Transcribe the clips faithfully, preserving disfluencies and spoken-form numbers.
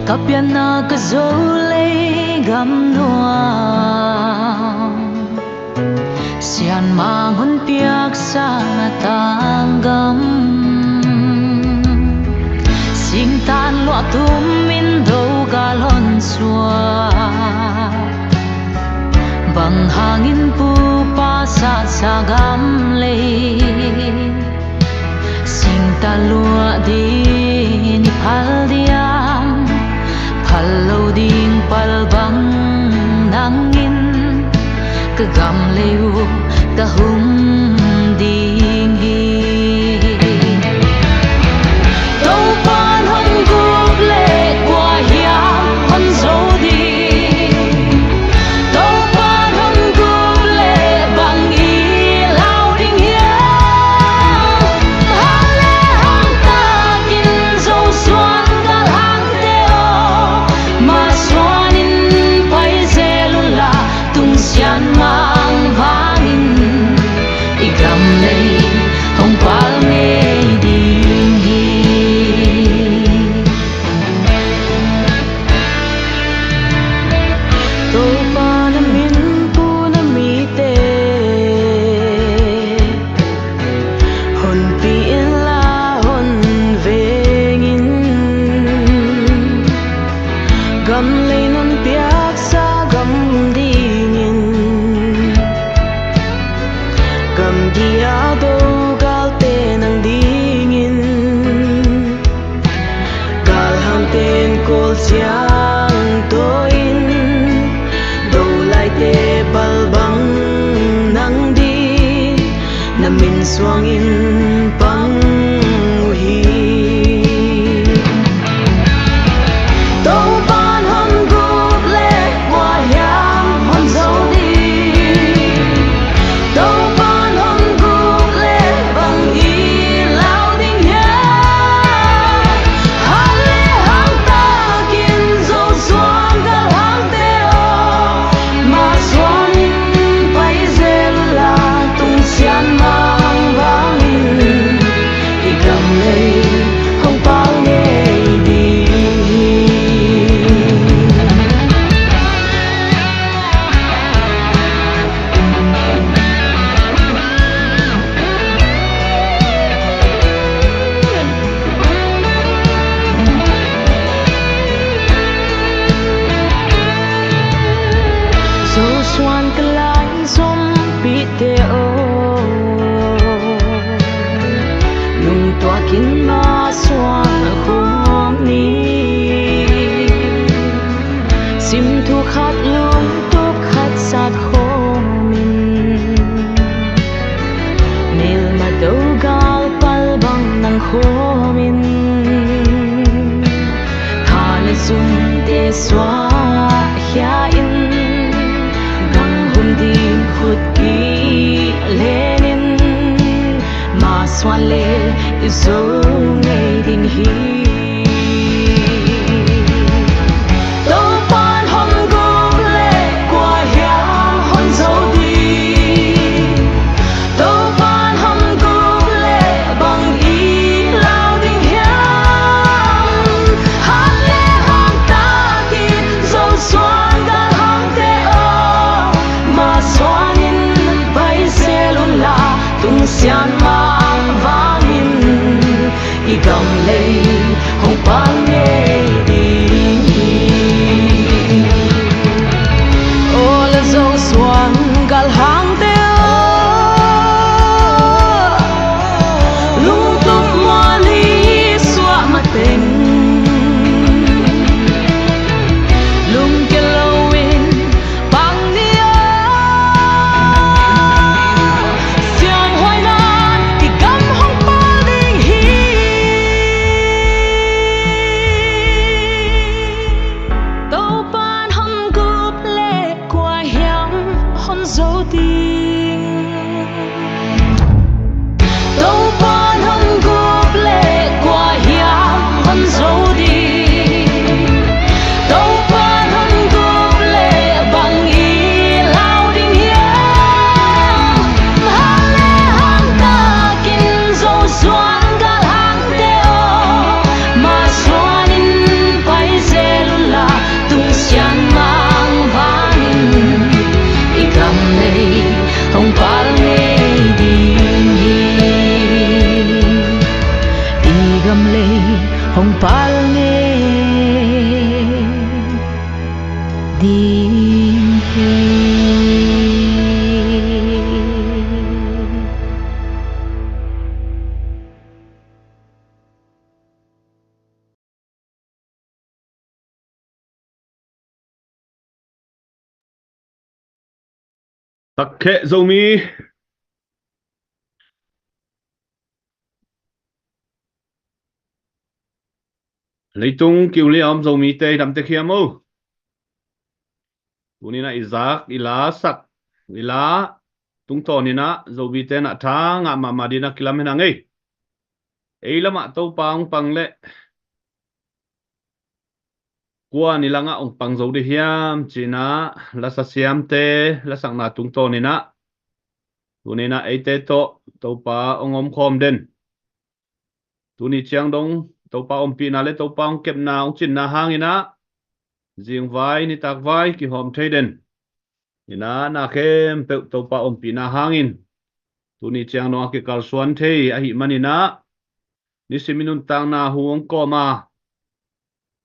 Ka pianna ka Zolei gam nuam, Sianmang hong piaksa tanggam. Singtan luah tum in do gal hong suak, bang hangin pupa satsa gam lei. Singtan luah ding i phal diam, phal lo ding pal bang nangin ka gam lei uh ka hum ding hi. Topa'n hong gup leh kua hiam hong zo ding? Topa'n hong gup leh bang i lau ding hiam? Hang le hang takin Zosuan galhangte aw, masuanin pai zel unla, tung Sianmang vangin i gam lei hong pal ngei ding hi. Topa na min pu na mite honpi inla hon veng in, gam lei non piaksa gam dingin, gamgi a do galte nang dingin. Galhangte'n kawl ciang tawi in, do laite pal bang nang ding, na min suangin pang uh hi. Topa'n hong gup leh kua hiam hong zo ding? Topa'n hong gup leh bang i lau ding hiam? Hang le hang takin Zosuan galhangte aw, masuanin pai zel unla, tung Sianmang vangin i gam lei hong pal ngei ding hi. Zosuan ka lai zompihte aw, lungtuakin masuan khawm ni. Simthu khat, lungtup khat sat khawmin, melma do gal pal bang nang khawmin, kha le zunte suahkhia in, gam hum ding khut kilenin, masuan leh i zo ngei ding hi. Topa'n hong gup leh kua hiam hong zo ding? Topa'n hong gup leh bang i lau ding hiam? Hang le hang takin Zosuan galhangte aw, masuanin pai zel unla, tung Sianmang vangin i gam lei Takheh Zomi. Leitung kiuli a om Zomite i damtek hiam o. Tuninah i zak i la sak i la tungtawninah Zomite nah tha ngah mahmah dinah kilam hen a ngei. Ei lamah Topa hong pang leh kua ni langah hong pang zo dih hiam cinah lasa siamte lasakna tungtawninah tuninah eite tawh Topa hong omkhawm den. Tuni ciang dong Topa ompihna le Topa hong kepna hong cinna hanginah zingvai nitakvai kihawm thei den. Inah na khempeuh Topa ompihna hangin tuni ciang dong a kikalsuan thei ahih maninah nisim i nuntakna hu hong kawm a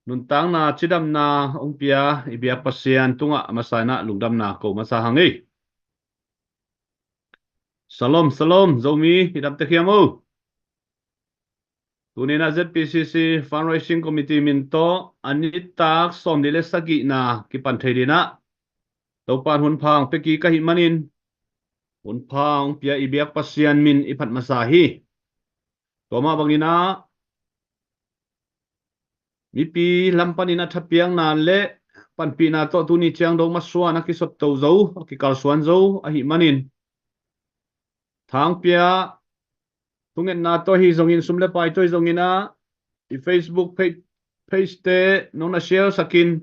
nuntakna cidamna hong pia i biak Pasian tungah a masa inah lungdamna ko masa hang ei. Salom, salom, Zomi i damtek hiam o. Tuninah Z P C C Fundraising Committee min tawh a nitak sawmli le sagihna kipan thei dinah Topan hun phang peki ka hih manin hun phang pia i biak Pasian min i phat masa hi. Tua mah banginah mipi lam panin a thapiakna le panpihna tawh tuni ciang dong masuan a kisotto zo a kikalsuan zo ahih manin thangpia thungetna tawh hi zongin sum le pai tawh hi zonginah i Facebook page, page te nong na share sakin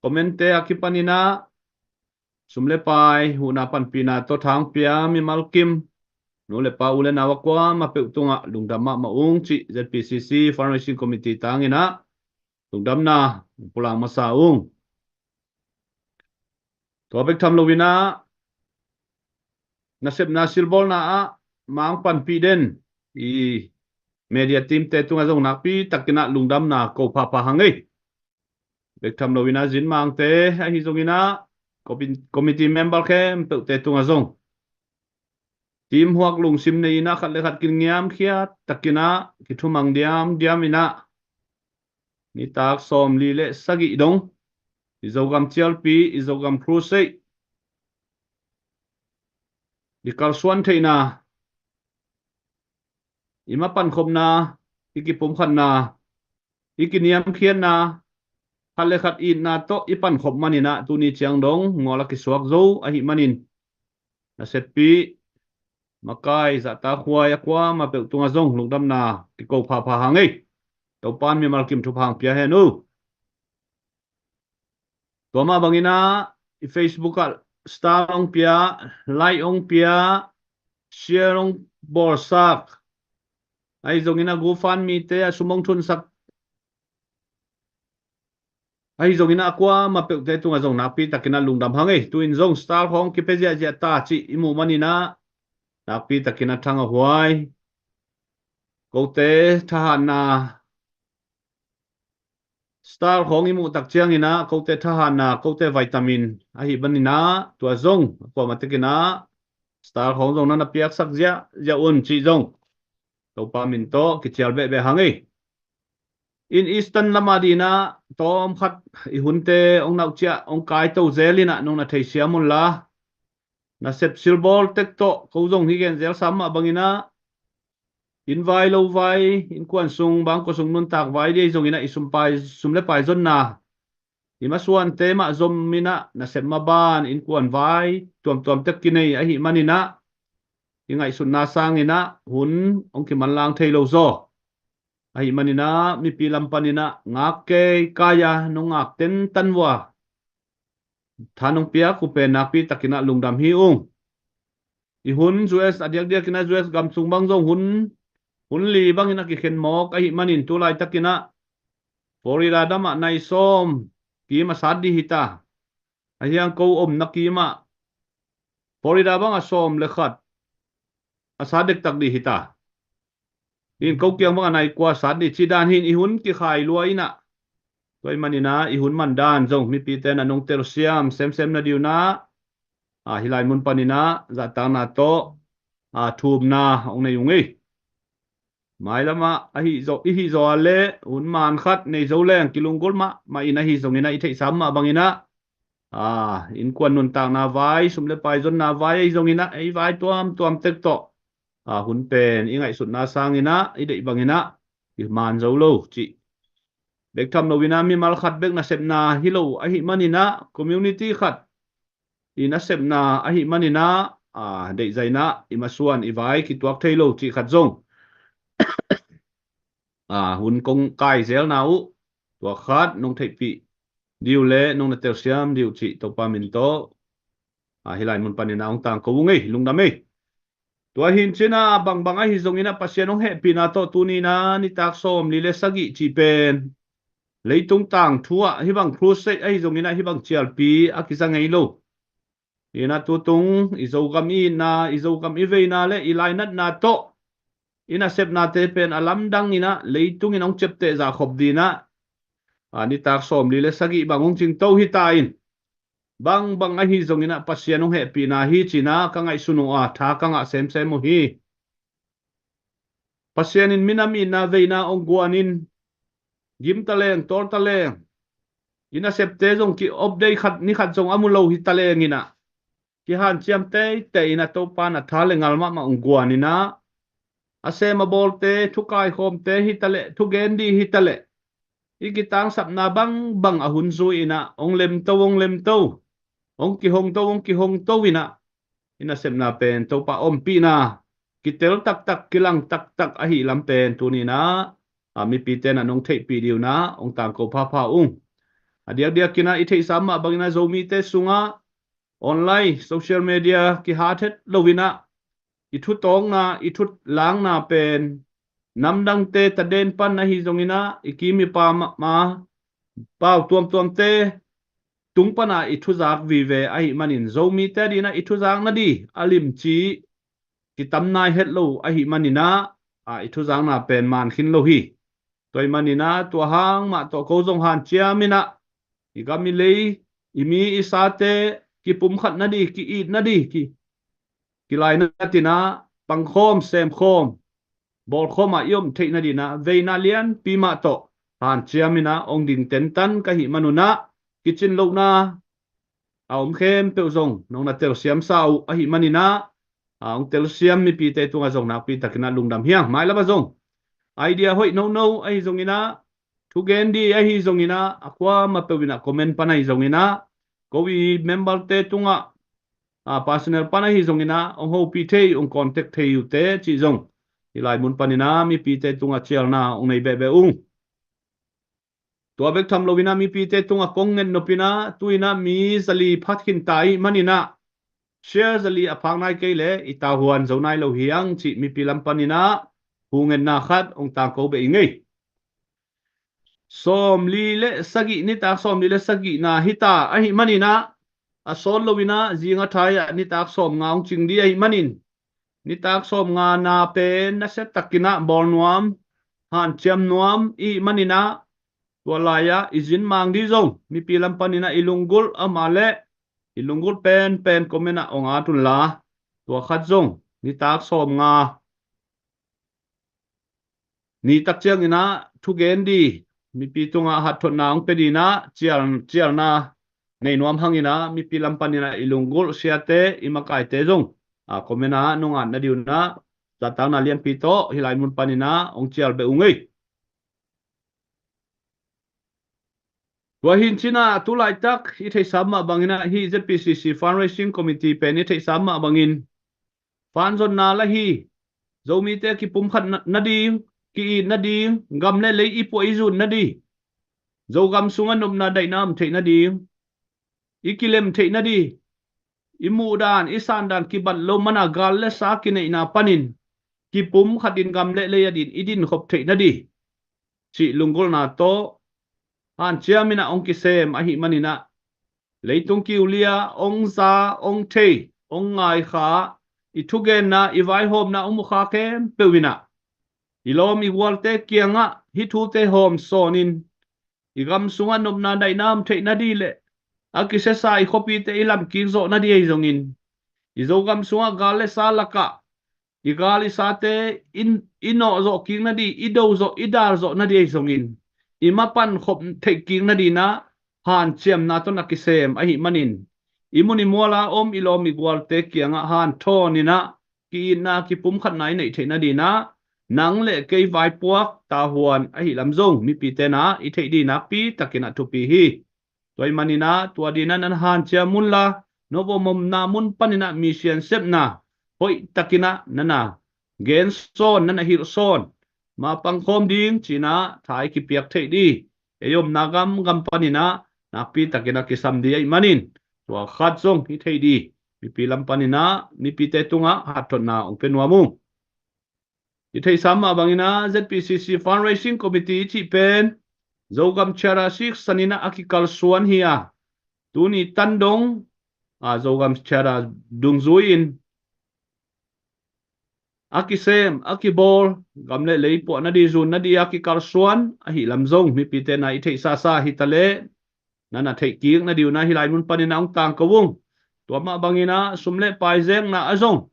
comment te a kipaninah sum le pai huhna panpihna tawh thangpia mimal kim nu le pa u le nau a kuamah peuh tungah lungdam mahmah ung cih Z P C C Fundraising Committee tanginah lungdamna pulang masa ung. Tua bek tham loinah nasepna silbawlna ah mang panpih den i media team te tungah zong nakpi takinah lungdamna ko phapha hang ei. Bek tham loinah zinmangte ahi zonginah committee member khempeuhte tungah zong teamhuak lungsim nei inah khat le khat kingiamkhiat takinah kithumang diamdiam inah nitak sawmli le sagih dong i Zogam cialpi i Zogam crusade i kalsuan theihna i mapankhopna i kipumkhatna i kiniamkhiatna khat le khat itna tawh i pankhop maninah tuni ciang dong ngawl a kisuak zo ahih manin naseppi makai zahtakhuai a kuamah peuh tungah zong lungdamna kiko phapha hang ei. Topan mimal kim thupha hang pia hen uh. Tua mah banginah i Facebook ah star hong pia, like hong pia, share hong bawlsak ahi zonginah GoFundMe te a sum hong thunsak ahi zonginah a kuamah peuhte tungah zong nakpi takinah lungdam hang ei. Tu-in zong star khawng kipia ziahziah ta cih i muh maninah nakpi takinah thang a huai. Kote thahatna star khawng i muh tak cianginah kote thahatna kote vitamin ahih maninah tua zong a kuamah takinah star khawng zong na na piaksak ziahziah un cih zong Topa min tawh kicial behbeh hang ei. In Eastern lamah dinah tawmkhat i hunte hong nauhciah hong kaito zel inah nong na theisiam unla nasep silbawl tek tawh ko zong hi gen zel sam mah banginah inn vai lo vai innkuan sung bangkua sung nuntak vai dei zonginah i sum le pai zonna i masuante mah zom inah nasep maban innkuan vai tuamtuam tek kinei ahih maninah i ngaihsutna sanginah hun hong kimanlang thei lo zaw ahih maninah mipi lam paninah ngak kei kai a nong ngak tentan vua tha nong piak uh pen nakpi takinah lungdam hi ung. I hun U S a diakdiakinah U S gam sung bang zong hun hun li bangin a kikhen mawk ahih manin tu laitakinah Florida damah nai sawm kim a sat dih hita. Ahiang ko omna kimah Florida bang a sawm le khat a sat dektak dih hita. In ko kiang bang a nai kua sat dih cih dan hin i hun kikhai lua inah tua i maninah i hun mandan zong mipite na nungtel siam semsem na diunah a hilai mun paninah zahtakna tawh a thumna hong nei ung ei. Mailamah ahi zaw i hih zaw a le hun man khat nei zo leng kilunggulh mahmah in ahi zonginah i theihsam mah banginah a, innkuan nuntakna vai, sum le pai zonna vai ahi zongin ah, ei vai tuamtuam tek tawh, a, hun pen i ngaihsutna sangin ah, i deih bangin ah i man zo lo cih bek tham loin ah, mimal khat bek nasepna hi lo ahih manin ah, community khat i nasepna ahih manin ah, a, deihzain ah i masuan i vai kituak thei lo cih khat zong, a, hun kong kai zelna uh, tua khat nong theihpih dih uh le nong na telsiam dih uh cih Topa min tawh, a, hih lai mun panin ah hong tangko ung ei, lungdam ei. Tua hi in cin ah, bangbang ahi zongin ah Pasian hong hehpihna tawh tuni in ah nitak sawmli le sagih cih pen leitung tangthu ah hih bang crusade ahi zongin ah hih bang cialpi a kiza ngei lo. Hi in ah tutung i Zogam i itna, i Zogam i veina le i lainatna tawh i nasepnate pen a lamdang in ah leitungin hong ciapteh zah khop ding in ah, a, nitak sawmli le sagih bang hong cingto hi ta in, bangbang ahi zongin ah Pasian hong hehpihna hi ci-in ah ka ngaihsun uh a, tha ka ngah semsem uh hi. Pasian in minam itna veina hong guanin, gim taleng, tawl taleng, i nasepte zong ki-update khat ni khat zong a mu lo hi taleng in ah, kihanciam teitei in ah Topa in ah tha le ngal mahmah hong guan in ah, a sem a bawlte, thu kaikhawmte hi taleh, thugen dih hi taleh, i kitangsapna bangbang a hun zui in ah hong lemto, hong lemto, hong kihongto, hong kihongto in ah i nasepna pen Topa ompihna kitel taktak, kilang taktak ahih lam pen tuni in ah, a, mipite in ah nong theihpih dih un ah hong tangko phapha ung. A diakdiak in ah i theihsa mah bangin ah Zomite sungah online, social media kihat het lo in ah i thutawkna, i thulakna pen namdangte taden pan ahi zongin ah, i kim i pam ah, pau tuamtuamte tung pan ah i thuzak vive ahih manin, Zomite ading in ah i thuzak nading a limci kitam nai het lo ahih manin ah, a, i thuzakna pen man khin lo hi. Tua ahih manin ah tua hang mah tawh ko zong hanciam in ah, i gam i lei, i mi i sate kipumkhat nading, ki-it nading, ki, kilainat in ah pangkhawm, semkhawm, bawlkhawm ah i om theih nading in ah veina lianpi mah tawh hanciam in ah hong ding tentan ka hih man un ah, kicin lohna a om khempeuh zong nong na telsiamsa uh ahih manin ah, a, hong telsiam mipite tungah zong nakpi takin ah lungdam hi hang. Mailam ah zong idea hoih nono ahi zongin ah, thugen dih ahi zongin ah, a kuamah peuh in ah comment pan ahi zongin ah, ko i memberte tungah, a, personal pan ahi zongin ah hong hopih thei, hong contact thei uh teh cih zong hih lai mun panin ah mipite tungah cialna hong nei behbeh ung. Tua bek tham loin ah mipite tungah kong ngetnop in ah, tu-in ah mi zali phat khin ta ahih manin ah, share zali a phak nai kei leh i tavuan zo nai lo hi hang cih mipi lam panin ah hu ngetna khat hong tangko beh ing ei. Sawmli le sagih, nitak sawmli le sagihna hi ta ahih manin ah, a sawt loin ah zing a thai ah nitak sawmnga hong cing ding ahih manin, nitak sawmngana pen nasia takin ah bawl nuam, hanciam nuam i hih manin ah, tua lai-ah i zin mang ding zong mipi lam panin ah i lunggulh a, ama le i lunggulh penpen comment ah hong at un la, tua khat zong nitak sawmnga ni tak ciangin ah thugen ding, mipi tungah hatthotna hong pia dingin ah cial, cialna nei nuam hangin ah mipi lam panin ah i lunggulh siate, i makaite zong, a, comment ah nong at nading un ah, zahtakna lianpi tawh hih lai mun panin ah hong cial beh ung ei. Tua hi in cin ah, tu laitak i theihsa mah bangin ah, hih Z P C C Fundraising Committee pen i theihsa mah bangin, fund zonna la hi, Zomite kipumkhat na, nading, ki-it nading, gam le lei i puah i zun nading, Zogam sungah nopna daihna om theih nading, i kilem theih nading, i muhdan, i sandan kibat loh man a gal le sa kineihna panin kipumkhat in gam le lei adingin i dinkhop theih nading cih lunggulhna tawh hanciam in ah hong kisem ahih manin ah, leitung kiulia hong za, hong thei, hong ngai kha, i thugenna, i vaihawmna hong mu kha khempeuh in ah, i lawm i gualte kiangah hih thute hawm sawnin, i gam sungah nopna daihna om theih nading le a kisiasa i khuapite i lamkik zawh nading ahi zongin, i Zogam sungah gal le sa lakah i gal i sate i, i nawh zawh kik nading, i do zawh, i dal zawh nading ahi zongin, i mapan khop theih kik nadingin ah, hanciamna tawh na kisem ahih manin, i mun i muala om i lawm i gualte kiangah hanthawn inah ki-itna kipumkhatna i neih theih nadinah nang le kei vaipuak tahuan ahih lam zong mipite na i theih dih nakpi takinah thupi hi. Tua ahih maninah tua dinah nan hanciam unla, no vom omna mun paninah misiansepna hoih takinah nana gensawn, nana hilhsawn, ma pangkhawm ding cinah tha i kipiak theih dih. Ei omna gamgam paninah nakpi takinah kisam dih ahih manin tua khat zong i theih dih. Mipi lam paninah mipite tungah hatthotna ong pia nuam ung. I theihsa mah banginah Z P C C Fundraising Committee i cih pen Zogam Charter Six saninah a kikalsuan hi a, tuni tan dong a Zogam Charter dungzui-in a kisem, a kibawl, gam le lei puah nadih, zun nadih a kikalsuan ahih lam zong mipite na i theihsasa hitaleh nana theih kik nadih unah hih lai mun paninah ong tangko ung. Tua mah banginah sum le pai zekna ah zong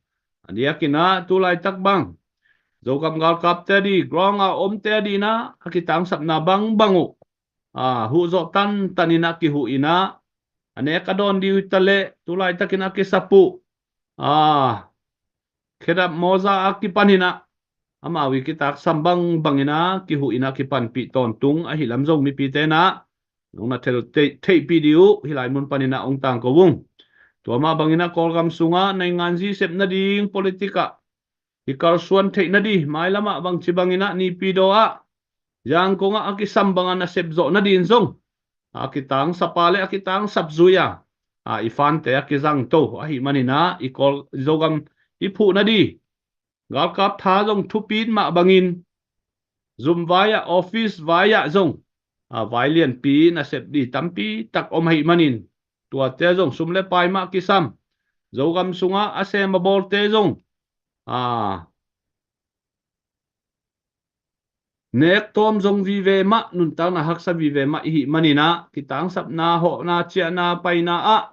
a diakinah tu laitak bang Zogam galkapte adih, ground a omte adih inah a kitangsapna bangbang uh a huhzawh tantan inah kihuh inah a nek a dawn dih uh hitaleh tu laitakin a kisap uh a khedap mawza a kipan inah amau i kitaksam bangbang inah kihuh inah kipanpih tawntung ahih lam zong mipite na nong na thel theih, theihpih dih uh hih lai mun paninah ong tangko ung. Tua mah banginah Kawlgam sungah naingan zi sep nading politik ah i kalsuan theih nadih mailamah bangci banginah Naypyidaw ah Yangon ah a kisam banga nasep zawh nadin zong a kitangsapa le a kitangsap zui a a i fante a kizangto ahih maninah i Kawl Zogam i phuh nadih galkap tha zong thupit mah bangin zum vai-ah, office vai-ah zong a vai lianpi nasep dih tampi tak om ahih manin tuate zong sum le pai mah kisam, Zogam sungah a sem a bawlte zong a nek tawm zong vive mah, nuntakna haksa vive mah ihih maninah kitangsapna, hawhna, ciahna, paina ah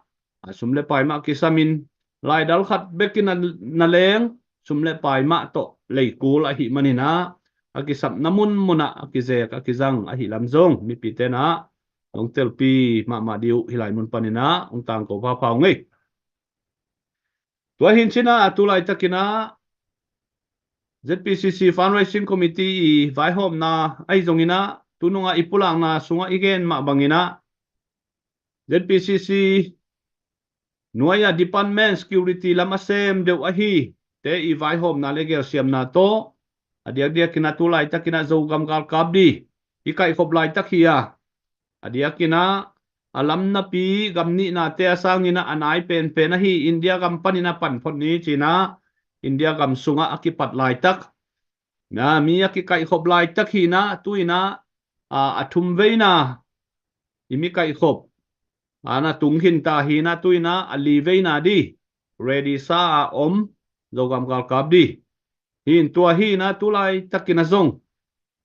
a sum le pai mah kisamin laidal khat bekin a na leng sum le pai mah tawh leikul ahih maninah a kisapna munmunah a kizek a kizang ahih lam zong mipite na nong telpi mahmah dih uh hih lai mun paninah ong tangko phapha ung ei. Tua hi cinah a tu laitakinah Z P C C Fundraising Committee i vaihawmna ahi zonginah tunungah i pulakna sungah i gen mah banginah Z P C C nuai-ah department security lam a sem deuh ahi te i vaihawmna le gelsiamna tawh a diakdiakinah tu laitakinah Zogam galkap dih i kaihkhop laitak hi a, a diakinah a lam napi gam nihnate a sanginah a nai penpen ahi India gam panin a panphot ni cinah India gam sungah a kipat laitak na mi a kikaihkhop laitak hinah tuinah a, a thum veina i mi kaihkhop a na tung khinta hinah tuinah a li veina dih ready sa a om Zogam galkap dih hin tua hinah tu laitakin a zong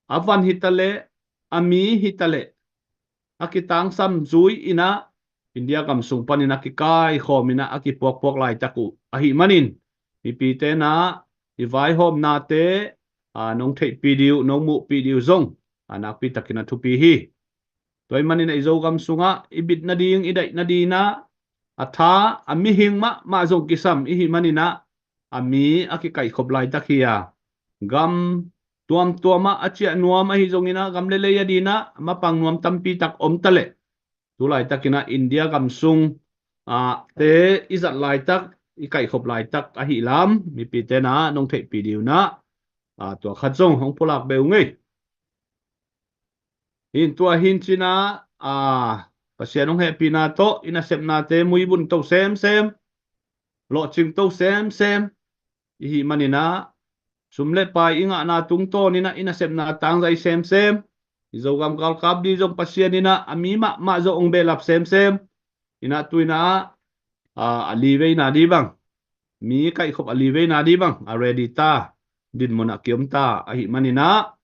a van hitaleh a mi hitaleh a kitangsam zui inah India gam sung panin a kikaikhawm inah a kipuakpuak laitak uh ahih manin mipite na i vaihawmnate a nong theihpih dih uh, nong muhpih dih uh zong a nakpi takin a thupi hi. Tua ahih manin a i Zogam sungah i bit nading i daih nadinah a tha a mihing mahmah zong kisam ihih maninah a mi a kikaihkhop laitak hi a, gam tuamtuamah a ciah nuam ahi zonginah gam le lei a dinah mapang nuam tampi tak om taleh tu laitakinah India gam sung a te i zat laitak i kaihkhop laitak ahih lam mipite na nong theihpih dih unah a tua khat zong hong pulak be ung ei. Hin tua hin cinah a Pasian hong hehpihna tawh i nasepnate muibun to semsem, lawhcing to semsem ihih maninah sum le pai i ngahna tungtawninah i nasepna tangzai semsem. I Zogam galkap dih zong Pasian inah a mi mahmah zong hong behlap semsem. Inah tuinah a, a li veina dih bang, mi kaihkhop a li veina dih bang a ready ta, dinmunah kiom ta ahih maninah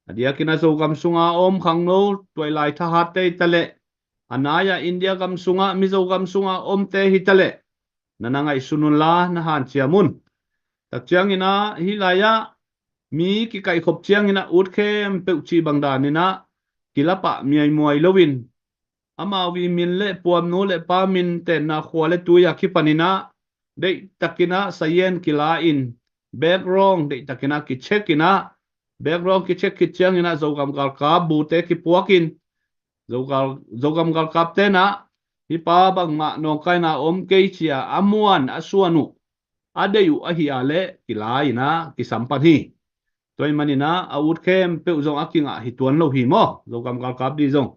a diakin a Zogam sunga om khangno tuailai thahatte hitaleh a nai-ah India gam sungah Mizo gam sunga omte hitaleh na na ngaihsun unla na hanciam un. Tak cianginah hih lai-ah mi kikaihkhop cianginah ut khempeuh cih bang daninah kilapah miaimuai loin amau i min le puamnu le pa min tenna khua le tui a kipaninah deihtakinah sayen kila in, background deihtakinah kicheck inah, background kicheck khit cianginah Zogam galkap bute kipuakin, Zogal, Zogam galkap tenah hih pa bangmah nawngkaina om kei cia a muan a suan uh, a deih uh ahi a leh kila inah kisam pan hi. Tua ih maninah a ut khempeuh zong a kingah hi tuan lo hi maw, Zogam galkap dih zong.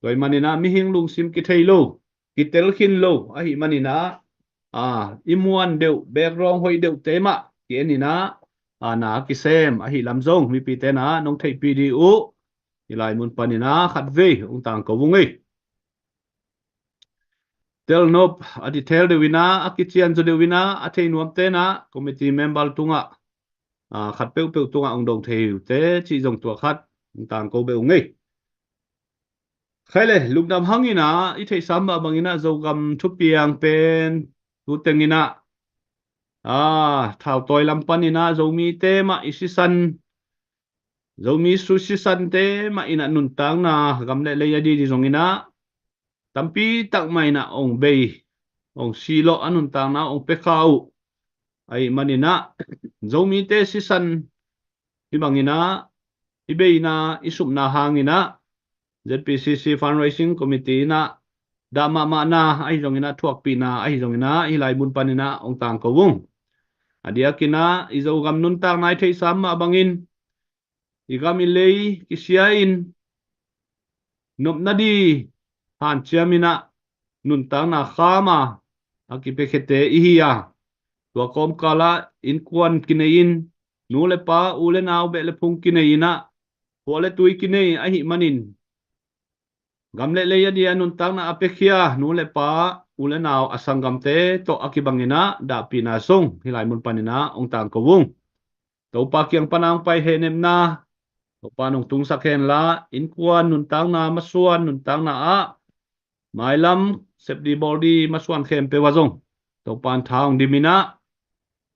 Tua ih maninah mihing lungsim kithei lo, kitel khin lo ahi maninah, a, i muan deuh, background hoih deuhte mah ki-en inah, a, na kisem ahi lam zong mipi tenah nong theihpih dih uh. Hih lai mun paninah khatvei hong tangko vung ei. Telnop a detail deuh inah, a kician zaw deuh inah, a thei nuam tenah committee member tungah, a, khat peuhpeuh tungah hong dong thei uh te cih zong tua khat hong tangko beh ung ei. Khai le, lungdam hanginah i theihsa mah banginah Zogam thupiang pen tu tenginah, a, thautawi lam paninah Zomite mah i sisan, Zomi su sisante mah inah nuntakna gam le lei a didi zonginah tampi tak mah inah ong bei, ong silawh, a nuntakna ong pekha uh. Ahi maninah Zomite sisan hih banginah i beina, i supna hanginah Z P C C Fundraising Committee inah dah mahmahna ahi zonginah, thuakpihna ahi zonginah hih lai mun paninah ong tangko vung. A diakinah i Zogam nuntakna i theihsa mah bangin i gam i lei kisia in nopna di hanciam inah nuntakna khama a kipiakhiate ihi a, tua kawmkalah innkuan kinei in, nu le pa, u le nau, beh le phung kinei inah, khua le tui kinei ahi manin gam le lei a dia nuntakna a piakhia nu le pa, u le nau, a sanggamte tawh a kibanginah dahpihna sung hih lai mun paninah ong tangko vung. Topa kiang pana ong pai hehnepna Topa nong tungsak henla, innkuan nuntakna, masuan nuntakna ah mailam sepdi bawldi masuan khempeuh ah zong Topan tha ong diminah,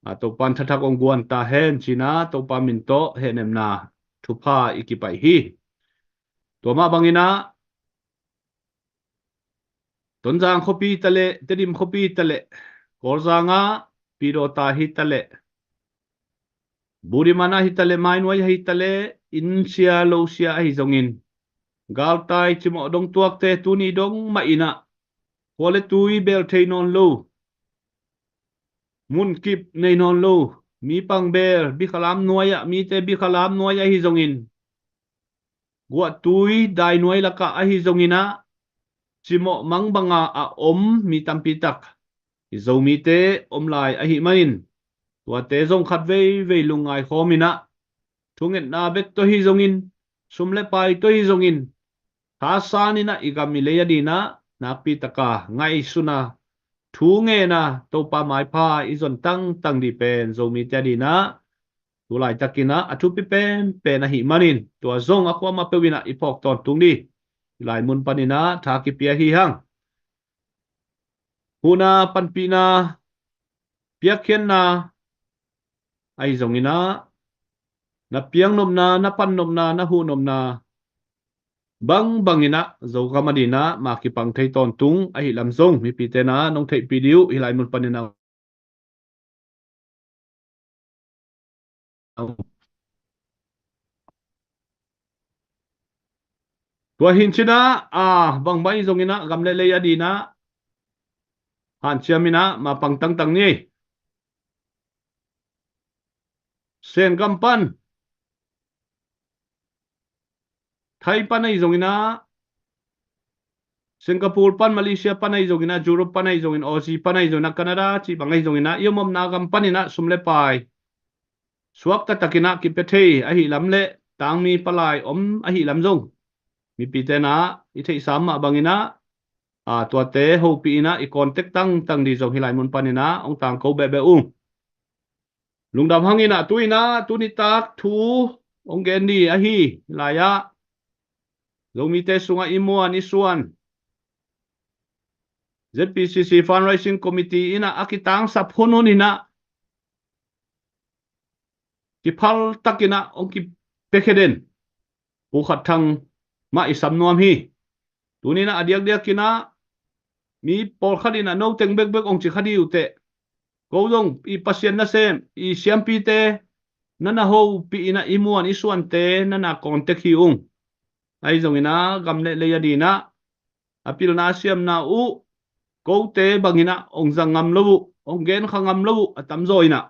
a, Topan thathak ong guan ta hen cinah Topa min tawh hehnepna thupha i kipai hi. Tua mah banginah Tonzang khuapi taleh, Tedim khuapi taleh, Kawlzang ah Pidawta hi taleh, Budiman ah hi taleh, Mainuai ah hi taleh, inn sia lo sia ahi zongin, galtai cimawh dong tuakte tuni dong mah inah khua le tui bel thei nawn lo, munkip nei nawn lo, mi pang bel bikhalam nuai ah, mite bikhalam nuai ahi zongin, guahtui dainuai lakah ahi zonginah cimawh mang banga a om mi tampi tak i Zomite om lai ahi manin, tuate zong khat veivei lungngai khawminah thungetna bek tawh hi zongin, sum le pai tawh hi zongin, thasan inah i gam i lei a dinah nakpi taka ngaihsuna, thu ngena, Topa maipha i zon tangtang dih pen Zomite a dinah tu laitakinah a thupi penpen ahi manin, tua zong a kuamah peuh inah i phawk tawntung dih. Hih lai mun paninah tha kipia hi hang. Huhna, panpihna, piakkhiatna ahi zonginah, na piang nopna, na pan nopna, na huh nopna bangbanginah Zogam a dinah ma kipang thei tawntung ahi lam zong mipi tenah nong theihpih dih uh. Hih lai mun paninah tua hi cinah, a, bangbang hi zonginah gam le lei a dinah hanciam inah ma pang tangtang ni. Sengam pan, Thai pan ahi zonginah, Singapore pan, Malaysia pan ahi zonginah, Europe pan ahi zongin, Aussie pan ahi zonginah, Canada cih bang ahi zonginah, i om omna gam paninah sum le pai suakta takinah kipia thei ahi lam le tangmi palai om ahi lam zong mipi tenah i theihsa mah banginah, a, tuate hopih inah i contact tangtang dih zong hih lai mun paninah ong tangko behbeh ung. Lungdam hanginah tu inah tu nitak thu ong gen dih ahi lai-ah, Zomite sungah i muan i suan, Z P C C Fundraising Committee inah a kitangsap hunhun inah kiphal takinah ong kipiakhia den Pu Khat Thang mah i sam nuam hi. Tuni in ah a diakdiak in ah mi pawlkhat in ah no teng bekbek hong ci kha dih uh teh. Ko zong i Pasian nasem, i siampite na na hopih in ah i muan i suante na na contact hi ung. Ahi zongin ah gam le lei a ding ah a pilna a siamna uh kote bangin ah hong za ngam lo uh, hong gen kha ngam lo uh a tamzaw in ah.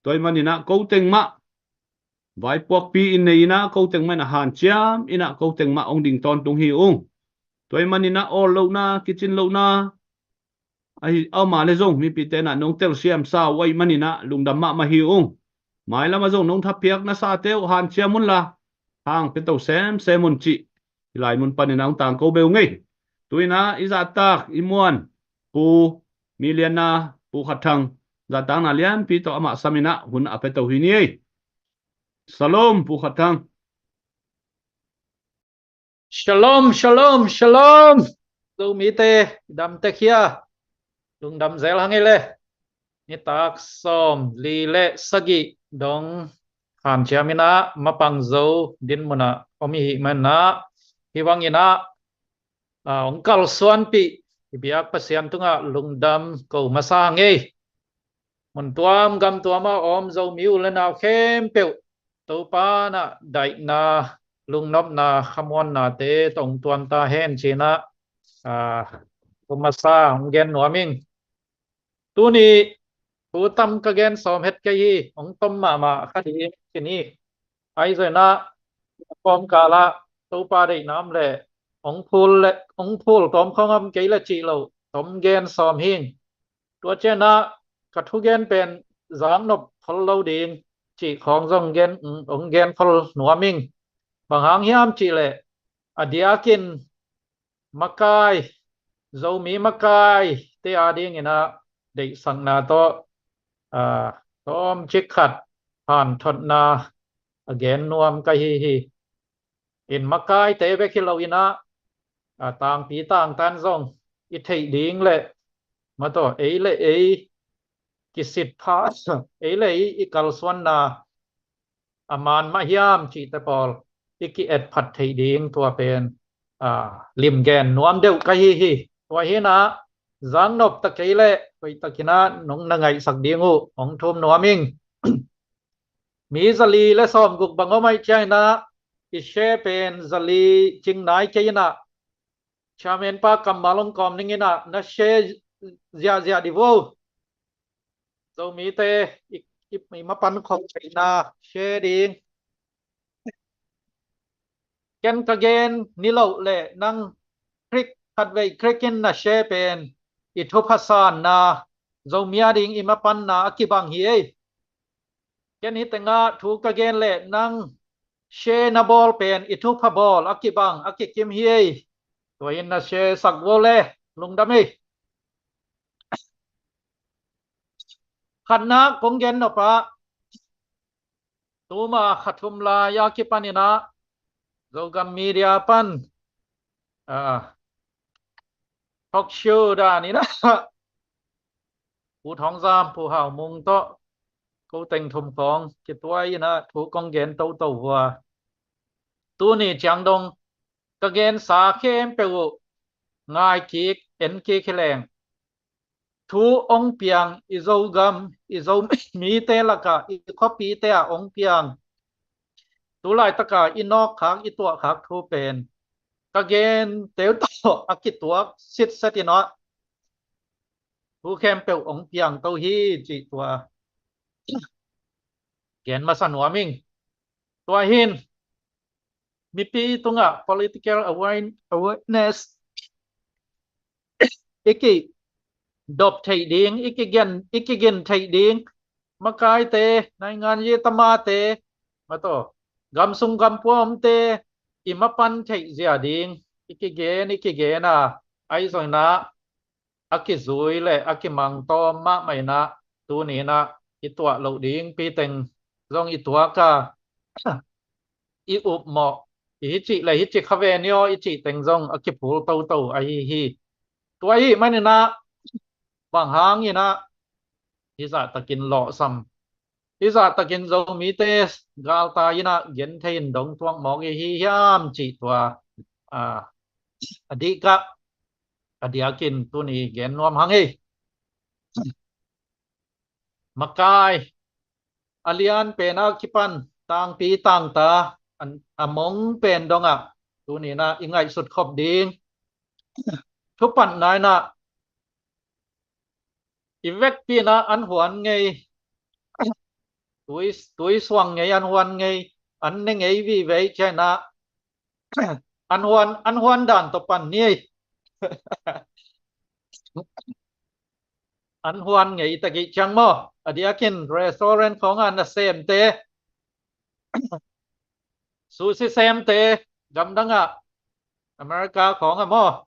Tua ahih manin ah ko teng mah vaipuakpi in nei in ah ko teng mah in ah hanciam in ah ko teng mah hong ding tawntung hi ung. Tua ahih manin ah awl lohna, kicin lohna ahi, ama le zong mipite in ah nong telsiam sa uh ahih manin ah lungdam mahmah hi ung. Mailam ah zong nong thapiak nasate uh hanciam unla, hang pia to semsem un cih hih lai mun panin ah hong tangko be ung ei. Tu in ah i zahtak i muan Pu Milian na Pu Khat Thang zahtakna lianpi tawh amah sam in ah hun a pia to hi ni ei. Shalom Pu Khat Thang. Shalom, shalom, shalom. Zomite dam tek hia? Lungdam zel hang ei le. Nitak sawmli le sagih dong hanciam in ah mapang zo dinmun ah om i hih manin ah hih bangin ah, ah, hong kalsuanpih i biak Pasian tungah lungdam ko masa hang ei. Mun tuam gam tuam ah om Zomi u le nau khempeuh Topa in ah daihna, lungnopna, khamuannate tawh hong tuam ta hen ci in ah, ah, ko masa hong gen nuam ing. Tuni thu tam ka gen sawm het kei hi, hong tom mahmah kha ding ci ni. Ahi zongin ah kawmkal ah Topa deihna om leh hong phul le hong phul tawm khawng om kei le cih loh tom gen sawm hing. Tua ciangin ah ka thugen pen zaknop khol lo ding cih khawng zong gen, hong gen khol nuam ing. Bang hang hiam cih leh a diakin makai, Zomi makaite a dingin ah deihsakna tawh, ah, tawmcik khat hanthotna a gen nuam ka hi hi. In makaite bek hi lo in ah, ah, tangpi tangtan zong i theih ding le, mataw, ei le ei kisit pha, ei le ei i kalsuanna a man mah hiam cihte pawl i ki-etphat theih ding tua pen, ah, limgen nuam deuh ka hi hi. Tua hi in ah zaknop ta kei leh hoihtakin ah nong na ngaihsak ding uh hong thum nuam ing. Mi zali le sawmguk bang om ahih ciangin ah i share pen zali cing nai kei in ah chairman pa kammal hong kawm ning in ah na share ziahziah dih vo. Zomite i, i, i mapan khawm theihna share ding. Ken ka gen ni loh leh nang krik khatvei krik in na share pen i thupha sanna, Zomi a ding i mapanna a kibang hi ei. Ken hi tengah thu ka gen leh nang share na bawl pen i thupha bawl a kibang a kikim hi ei. Tua in na share sak vo le lungdam ei. Khatna kong gen nop ah, tuma kha thum lai a kipan in ah Zogam Media pan, ah, talk show dan in ah Pu Thawng Zam, Pu Hau Mung tawh ko teng thum khawng kituak in ah thu kong gen toto uh a, tuni ciang dong ka gensa khempeuh uh ngai kik, en kik hi leng, thu hong piang i Zogam, i Zomite lakah, i khuapite ah hong piang, tu laitak a i nawkkhak, i tuahkhak thu pen ka gente uh tawh a kituak sitset in ah thu khempeuh hong piang to hi cih tua gen masa nuam ing. Tua hi in mipi tungah political aware-, awareness i kidop theih ding, i kigen, i kigin theih ding, makaite, naingan ye tamate, mataw, gamsung gampua omte i mapan theih zia ding i kigen, i kigen a, ahi zongin ah a kizui le a kimang tawm mahmah in ah tuni in ah i tuah loh ding pi teng zong i tuak a, i upmawh, i hi cih le hi cih kha ve ni aw i cih teng zong a kiphul toto ahi hi. Tua ahih manin ah bang hangin ah hih zahtakin lawhsam, hih zahtakin Zomite galtai in ah genthei in dong tuak mawk i hi hiam cih tua, a, a dih kah a diakin tuni gen nuam hang ei. Makai a lian pen a kipan tangpi tangta a mong pen dongah tuni na i ngaihsut khop ding thupatna inah i vekpi inah an huan ngei, tui, tui suang ngei, an huan ngei, an ne ngei vivei ciah inah an huan, an huan dan tawh pan ni ei. An huan ngei takih ciang maw, a diakin restaurant khawngah nasemte, sushi semte, gamdangah America khawngah maw,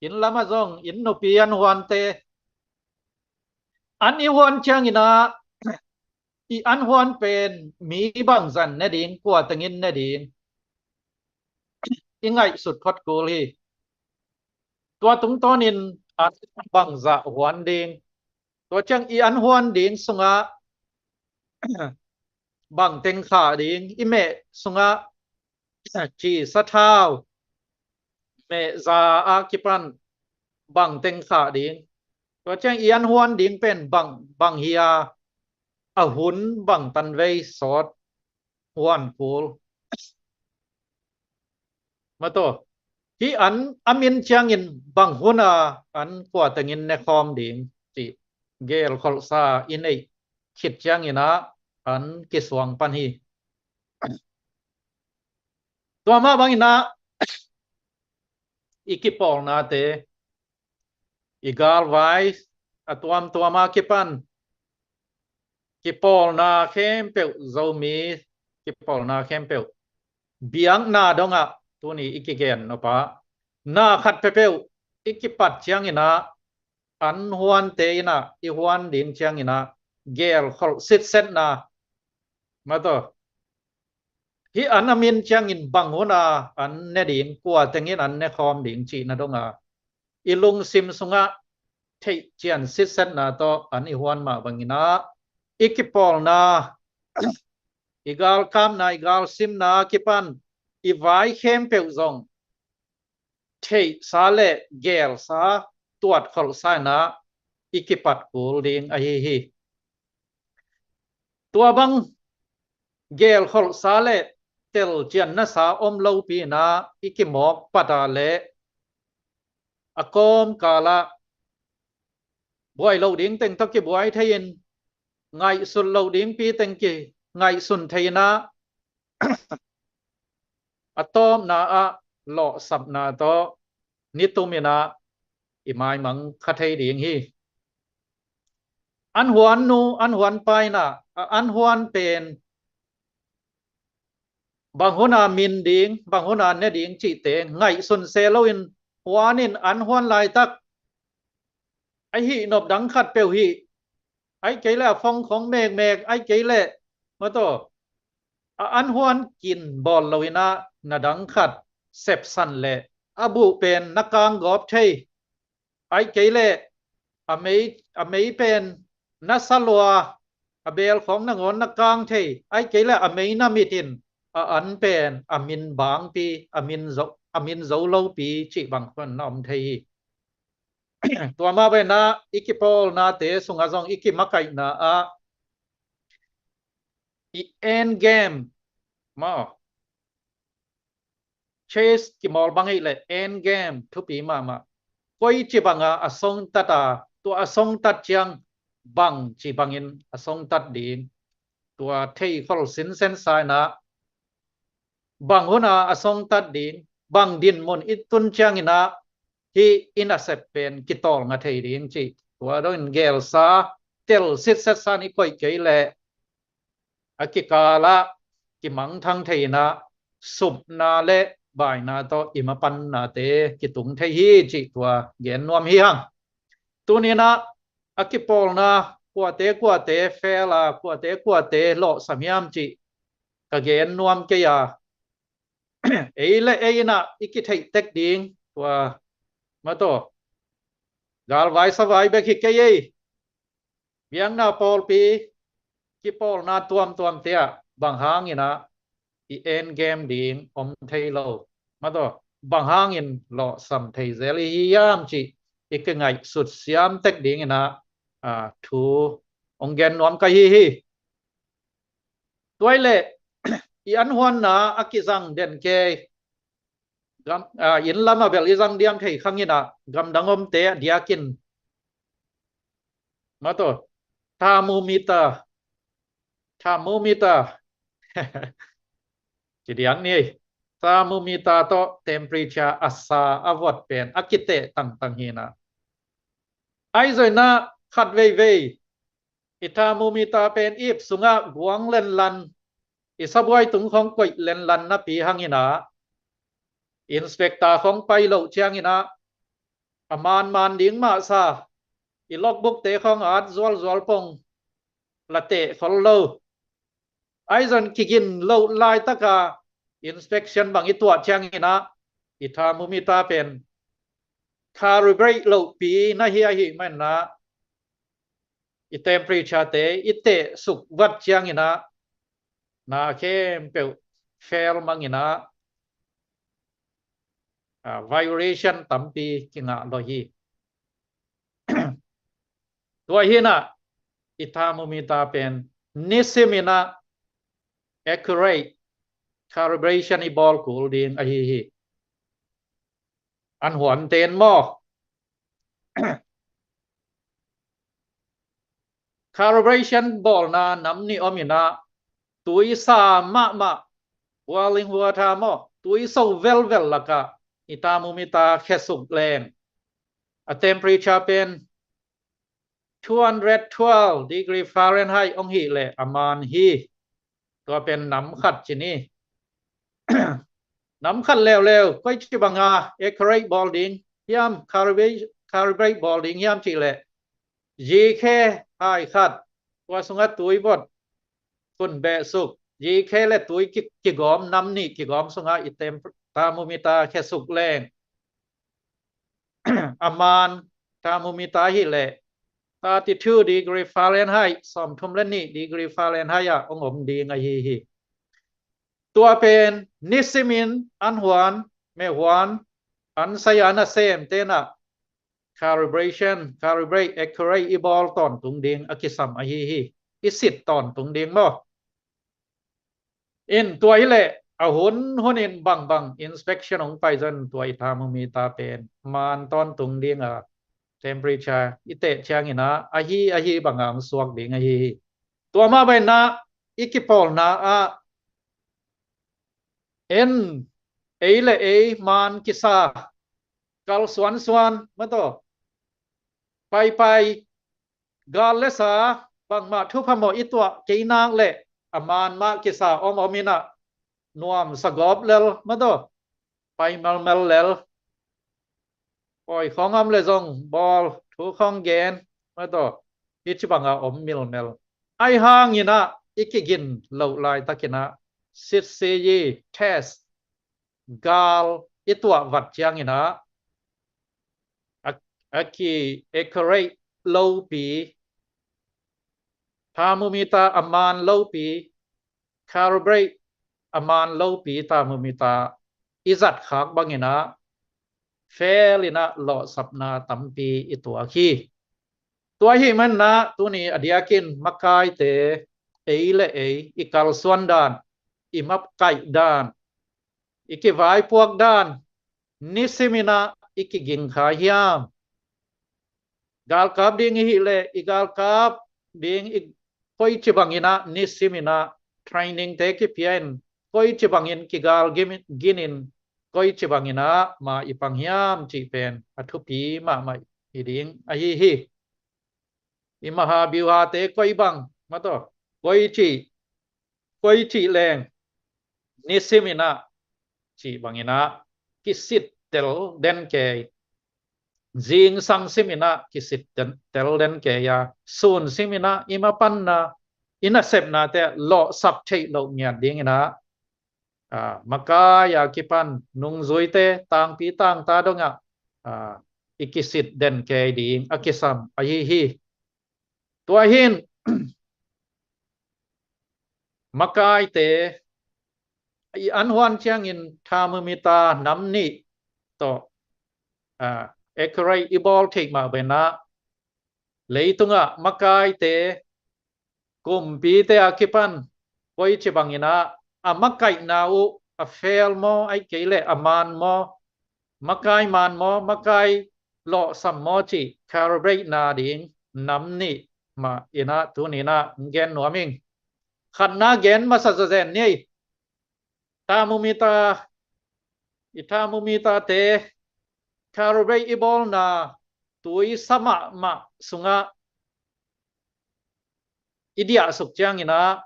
inn lamah zong inn nupi an huante, an i huan ciang inah i an huan pen mi bangzah ne ding, kua tengin ne ding i ngaihsut khop kul hi. Tua tungtawnin an bangzah huan ding, tua ciang i an huan ding sungah bang teng khah ding, i meh sungah ci sathau meh za a kipan bang teng khah ding, tua ciang i an huan ding pen bang, bang hi a, a hun bang tanvei sawt huan kul. Mataw, hih an a min ciangin bang hun a an kua tengin ne khawm ding cih gelkholhsa i neih khit ciang inah an kisuang pan hi. Tua mah bang inah i kipawlnate, i galvai a tuamtuam a kipan kipawlna khempeuh, Zomi kipawlna khempeuh, biakna dongah tuni i kigen nop a, na khat peuhpeuh i kipat ciang inah an huante inah i huan ding ciang inah gelkholh sitsetna, mataw, hih an a min ciangin bang hun a an ne ding, kua tengin an ne khawm ding cihna dongah i lungsim sungah theihcian sitsetna tawh an i huan mah bang inah i kipawlna, i galkapna, i galsimna kipan i vai khempeuh zong theihsa le gelsa, tuatkholhsa inah i kipat kul ding ahi hi. Tua bang gelkholhsa le telcian nasa om lopi inah i kimawk pat a le a kawmkalah buai loh ding teng tawh kibuai thei-in, ngaihsut loh dingpi teng kingaihsun thei inah a tawpna ah lawhsapna tawh nitum inah i maimang kha thei ding hi. An huan nu, an huan pa inah a an huan pen bang hun a min ding, bang hun a ne ding cihte ngaihsun se loin huan in, an huan laitak a hih nop dang khat peuh hih, ahih kei leh a phone khong mekmek, ahih kei leh, mataw, a an huan kin bawl lo inah na dang khat sepsan le a buh pen na kang gawp thei, ahih kei leh a mei, a mei pen na sa lua, a beel khawng nangawn na kang thei, ahih kei leh a mei na mit in a an pen a min bangpi, a min zo, a min zo lopi cih bang khawng na om thei hi. Tua mah bang inah i kipawlnate sungah zong i kimakaihna ah i end game maw, chess kimawl bang ahih leh end game thupi mahmah. Koici banga a songtat a, tua a songtat ciang bangci bangin a songtat ding, tua theikhol sinsensa inah bang hun a a songtat ding, bang dinmun i tun ciang inah hih i nasep pen kitawlnga thei ding cih, tua dongin gelsa, tel sitsetsa in i koih kei leh a kikalah kimangthang thei inah supna le baina tawh i mapannate kitung thei hi cih tua gen nuam hi hang. Tuni inah a kipawlna kuate kuate fail a, kuate kuate lawhsam hiam cih ka gen nuam kei a, ei le ei inah i kitheih tek ding tua, mataw, galvai savai bek hi kei ei. Biakna pawlpi kipawlna tuamtuamte ah bang hang inah i end game ding om thei lo, mataw, bang hangin lawhsam thei zel i hi hiam cih i kingaihsut siam tek dingin ah, aa, thu hong gen nuam ka hi hi. Tua hi leh i anhuanna a kizang den kei, gam, aa, inn lam a bel i zang diam thei khang in ah, gamdang omte a diakin, maw taw, thermometer, thermometer ci diak ni. Thermometer tawh temperature a sa a vot pen a kiteh tangtang hi in ah, ahi zongin ah khat veivei i thermometer pen i ip sungah guang lenlan, i sabuai tung khong koih lenlan napi hangin ah, inspector khong pai loh ciangin ah, a manman ding mah sa, i logbook te khong at zualzual pong, la teh khol lo. Ahi zongin kigin loh laitaka inspection bang i tuah ciangin ah, i thermometer pen calibrate lohpi na hi ahih manin ah, i temperature te i teh suk vat ciangin ah, na khempeuh fail mangin ah, aa, violation tampi kingah lo hi. Tua hi in ah i thermometer pen nisimin ah accurate calibration i bawl kul ding ahi hi. Anhuan ten maw, calibration bawlna nam nih om in ah, tui sa mahmah, boiling water maw, tui so velvel lakah i thermometer khesuk leng, a temperature pen two hundred twelve degree Fahrenheit hong hih leh a man hi. Tua pen nam khat ci ni. Nam khat leuleu koici banga accurate bawl ding hiam, calibrate, calibrate bawl ding hiam cih leh, gK hai khat, tua sungah tui vot, khun behsuk, gK le tui ki, kigawm, nam nih kigawm sungah i tem, thermometer khesuk leng, a man thermometer hi leh thirty-two degree Fahrenheit, sawmthum le nih degree Fahrenheit ah hong om ding ahi hi. Tua pen nisimin anhuan, mehhuan, an saya na sem ten ah calibration, calibrate, accurate i bawl tawntung ding a kisam ahi hi. I sit tawntung ding maw. In tua hi leh a hun hunin bangbang inspection hong pai zong tua i thermometer pen man tawntung ding a, temperature i teh ciangin ah, ahi, ahi banga hong suak ding ahi hi. Tua mah bangin ah i kipawlna ah en, ei le ei man kisa, kal suansuan, maw taw, paipai, gal le sa, bangmah thupha mawh i tuah kei nak leh a man mah kisa om om in ah, nuamsa gawp lel, maw taw, pai melmel lel, pawi khawng om le zong bawl, thu khawng gen, maw taw, hih ci banga om milmel. Ahi hangin ah i kigin loh laitakin ah, sit si yi, test, gal i tuah vat ciangin ah, a, a ki accurate lopi, thermometer a man lopi, calibrate a man lopi thermometer i zat khak bangin ah, fail in ah lawhsapna tampi i tuak hi. Tua ahih manin ah tuni a diakin makaite, ei le ei i kalsuan dan, i makaih dan, i kivaipuak dan, nisimin ah i kiging kha hiam? Galkap ding i hih leh i galkap ding i koici bangin ah, nisimin ah training te kipia in, koici bangin kigal gim, ginin, koici bangin ah ma i pang hiam cih pen a thupi mahmah hi ding ahi hi. I maha biuhate koi bang, maw taw, koici, koici leng nisimin ah, cih bangin ah kisit tel den kei, zingsang simin ah kisit tel den kei a, sun simin ah i mapanna, i nasepnate lawhsap theih loh ngiat dingin ah, aa, makai a kipan nungzuite, tangpi tangta dongah, aa, i kisit den kei ding a kisam ahi hi. Tua hin makaite i anhuan ciangin thermometer nam nih tawh, a, accurate i bawl theih mah bangin ah, leitungah makaite, kumpite a kipan koici bangin ah a makaihna uh a fel maw, ahih kei leh a man maw, makai man maw, makai lawhsam maw cih calibrate-na ding nam nih mah in ah tuni in ah gen nuam ing. Khatna gen masa zawzen ni. Thermometer, i thermometer-te calibrate i bawlna tui sa mahmah sungah i diahsuk ciangin ah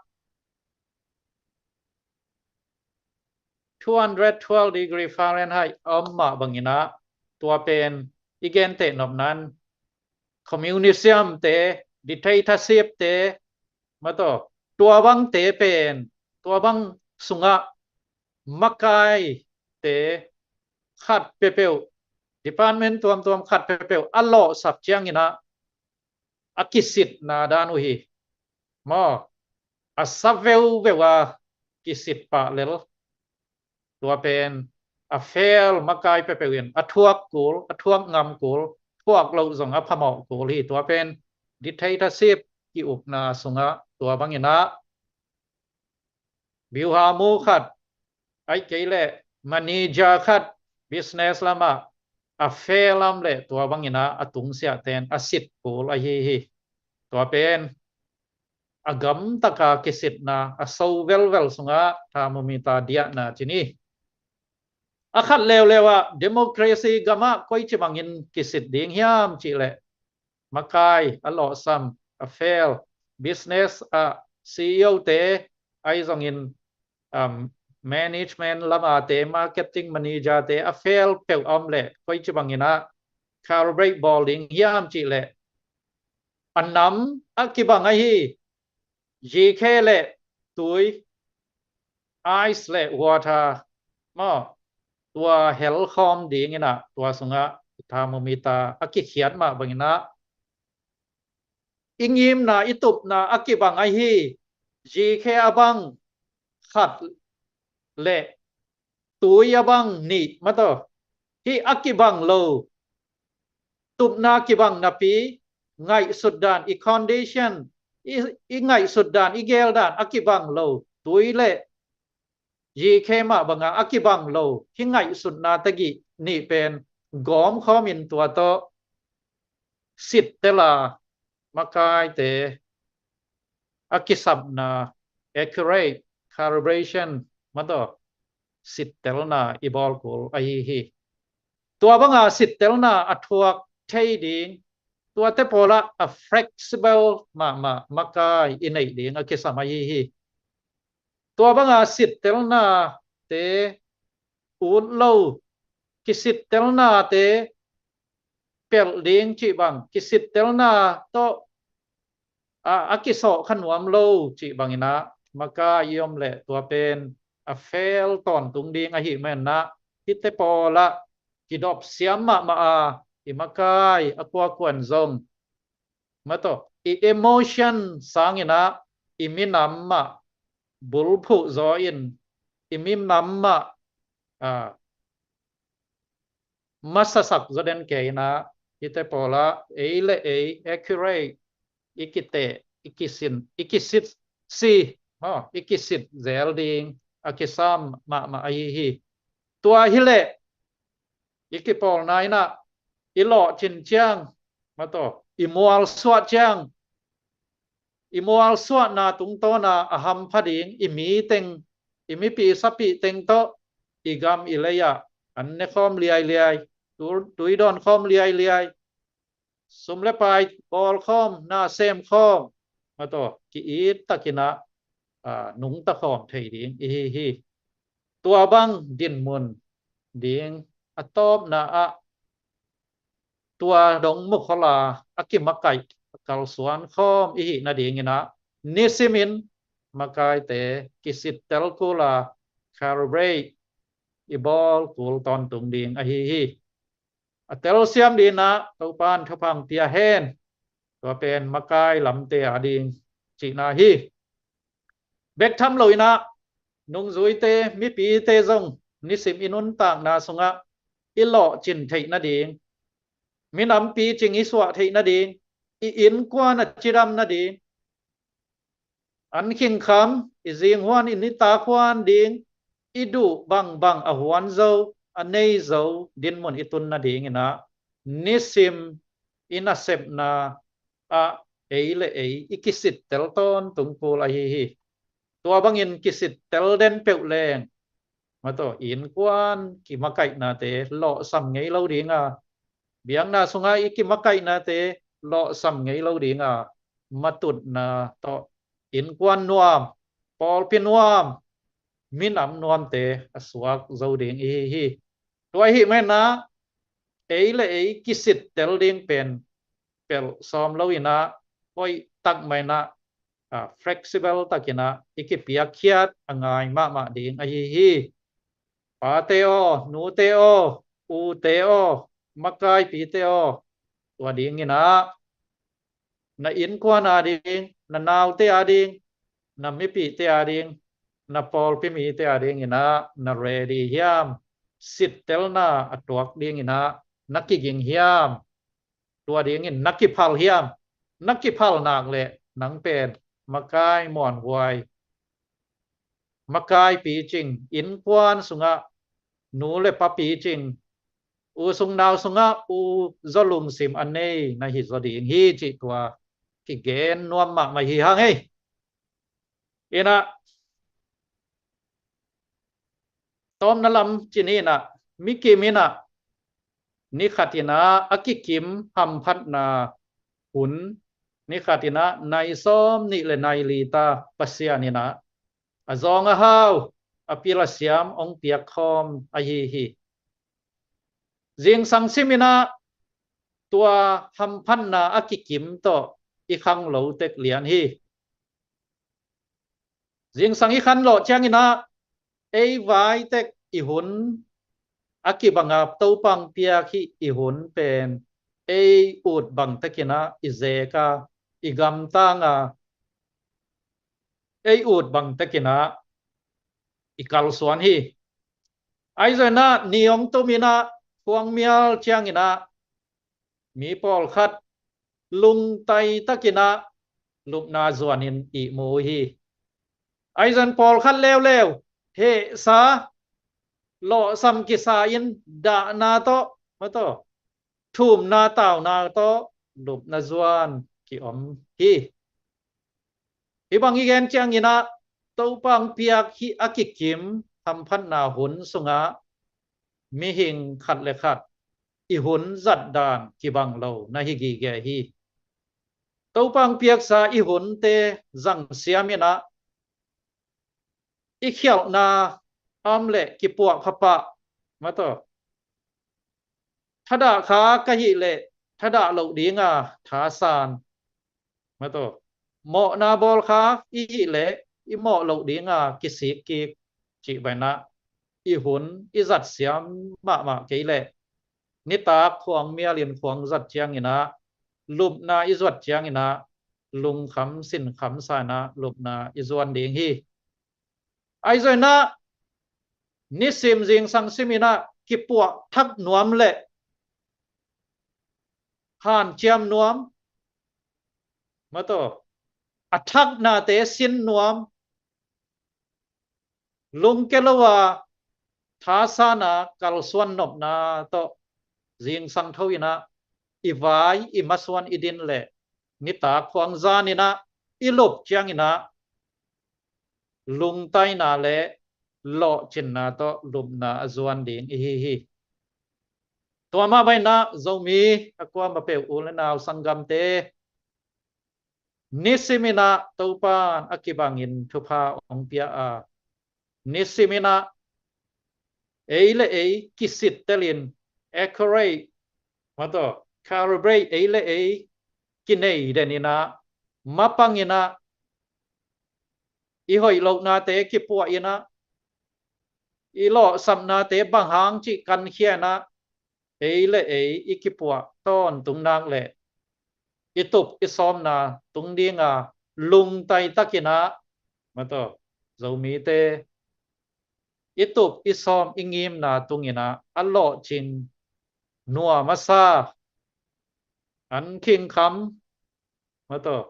two hundred twelve degree Fahrenheit a om mah bangin ah, tua pen i genteh nopna-in communist-te, dictatorship-te, mataw, tua bangte pen, tua bang sungah makaite khat peuhpeuh, department tuamtuam khat peuhpeuh a lawhsak ciangin ah a kisitna dan uh hi. Maw, a sa veuveu a kisit pah lel. Tua pen a fel makai peuhpeuh in a thuak kul, a thuak ngam kul, thuak loh zong a phamawh kul hi. Tua pen dictatorship ki-ukna sungah tua bangin ah biuha mu khat, ahih kei leh manager khat, business lamah a fel a om leh tua bangin ah a tungsiahte in a sit kul ahi hi. Tua pen a gamtaka kisitna, a so velvel sungah thermometer diahna ci ni. A khat leuleu ah democracy gamah koici bangin kisit ding hiam cih leh makai a lawhsam, a fel, business ah C E O-te ahi zongin, um, management lamate, marketing manager-te a fel peuh a om leh koici bangin ah calibrate bawl ding hiam cih leh a nam a kibang ahi, zikhe leh tui, ice leh water, maw, tua helkhawm dingin ah tua sungah thermometer a kikhiat mah bangin ah i ngimna, i tupna a kibang ahi, zikhe a bang khat leh tui a bang nih, mataw, hih a kibang lo, tupna kibang napi, ngaihsut dan, i condition, i, i ngaihsut dan, i geel dan a kibang lo tui leh zikhe mah banga a kibang lo hih ngaihsutna tagih nih pen gawmkhawmin tua tawh sittel a, makaite a kisapna, accurate calibration, mataw, sittelna i bawl kul ahi hi. Tua banga sittelna a thuak thei ding, tuate pawlah a flexible mahmah makai i neih ding a kisam ahi hi. Tua banga sittelnate ut lo, kisittelnate pelh ding cih bang, kisittelna tawh a, a kisawh kha nuam lo cih bangin ah makai i om leh tua pen a fel tawntung ding ahih manin ah, hihte pawlah kidop siam mahmah a, i makai a kuakuan zong, mataw, i emotion sangin ah i minam mah bulphuh zaw in, i minam mah, a, masasak zaw den kei in ah, hihte pawlah ei le ei accurate i kiteh, i kisin, i kisitsi, maw, i kisit zel ding a kisam mahmah ahi hi. Tua hileh i kipawlna in ah i lawhcin ciang, mataw, i mualsuah ciang, i mualsuahna tungtawna a hampha ding i mi teng, i mipi sapi teng tawh i gam i lei-ah an nekhawm liailiai, tu, tui dawnkhawm liailiai, sum le pai bawlkhawm, na semkhawm, mataw, ki-it takin ah, a, nungta khawm thei ding i hi hi. Tua bang dinmun ding a tawpna ah tua dong mukhol a, a kimakaih, a kalsuan khawm i hih nadingin ah nisimin makaite kisittel kul a, calibrate i bawl kul tawntung ding ahi hi. A telsiam dingin ah Topa'n thupha pia hen. Tua pen makai lamte a ding cihna hi. Bek tham loin ah nungzuite, mipite zong nisim i nuntakna sungah i lawhcin theih nading, minam picing i suah theih nading, i innkuan a cidam nading, an khingkham, i zinghuan, i nitak huan ding, i duh bangbang a huan zo, a nei zo dinmun i tun nadingin ah, nisim i nasepna ah ei le ei i kisittel tawntung kul ahi hi. Tua bangin kisittel den peuh leng, mataw, innkuan kimakaihnate lawhsam ngei lo ding a, biakna sungah i kimakaihnate lawhsam ngei lo ding a, matutna tawh innkuan nuam, pawlpi nuam, minam nuamte a suak zo ding i hi hi. Tua ahih manin ah ei le ei kisittel ding pen pelh sawm lo in ah, hoih tak mah in ah, ah, flexible takin ah i kipiakkhiat a ngai mahmah ding ahi hi. Pate aw, nute aw, ute aw, makaipite aw, tua dingin ah na innkuan ading, na naute ading, na mipihte ading, na pawlpi mite adingin ah na ready hiam? Sittelna a tuak dingin ah na kiging hiam? Tua dingin na kiphal hiam? Na kiphal nak leh nang pen makai muanhuai, makai picing, innkuan sungah nu le pa picing, u sung nau sungah u zaw lungsim a nei na hi zaw ding hi, cih tua kigen nuam mahmah hi hang ei. In ah, tawpna lam ci ni in ah, mi kim in ah, ni khat in ah a kikim hamphatna hun, ni khat in ah nai sawm nih le nai li ta Pasian in ah a zawng a hau, a pil a siam hong piak khawm ahi hi. Zingsang sim in ah tua hamphatna a kikim tawh i khanglo tek lian hi. Zingsang i khanlawh ciangin ah ei vai tek i hun a kibang a, Topa'n piak hih i hun pen ei ut bang tekin ah i zek a, i gamtang a, ei ut bang tekin ah i kalsuan hi. Ahi zongin ah ni hong tum in ah, khuang mial ciangin ah mi pawlkhat lungtai takin ah lupna zuanin ihmu uh hi. Ahi zongin pawlkhat leuleu hehsa, lawhsam kisa in dahna tawh, mataw, thumna tauna tawh lupna zuan ki-om hi. Hih bang i gen ciangin ah, Topa'n piak hih a kikim hamphatna hun sungah mihing khat le khat i hun zatdan kibang lo na hi gige hi. Topa'n piaksa i hunte zang siam in ah, i khialhna a om leh kipuah phapah, mataw, thadah kha ka hih leh thadah loh ding a thasan, mataw, mawhna bawl kha i hih leh i mawh loh ding a kisik kik, cih bang in ah i hun i zat siam mahmah kei leh, nitak khuang mial in khuang zat ciangin ah, lupna i zuat ciangin ah, lungkham sinkham sa in ah lupna i zuan ding hi. Ahi zongin ah nisim zingsang sim in ah kipuah thak nuam le hanciam nuam, mataw, a thaknate sin nuam, lungke lo a thasan a kalsuan nopna tawh zingsang tho in ah i vai i masuan i din leh, nitak khuang zan in ah i lup ciangin ah lungtaina le lawhcinna tawh lupna a zuan ding i hi hi. Tua mah bang in ah Zomi a kuamah peuh u le nau sanggamte, nisim in ah Topa'n a kibangin thupha hong pia a, nisim in ah ei le ei kisittelin, accurate, mataw, calibrate, ei le ei kinei den in ah, mapang in ah i hoih lohnate kipuah in ah, i lawhsapnate bang hang cih kankhia in ah, ei le ei i kipuah tawntung nak leh, i tup i sawmna tung ding a, lungtai takin ah, mataw, Zomite i tup i sawm i ngimna tung in ah a lawhcing nuam a sa, an khingkham, mataw,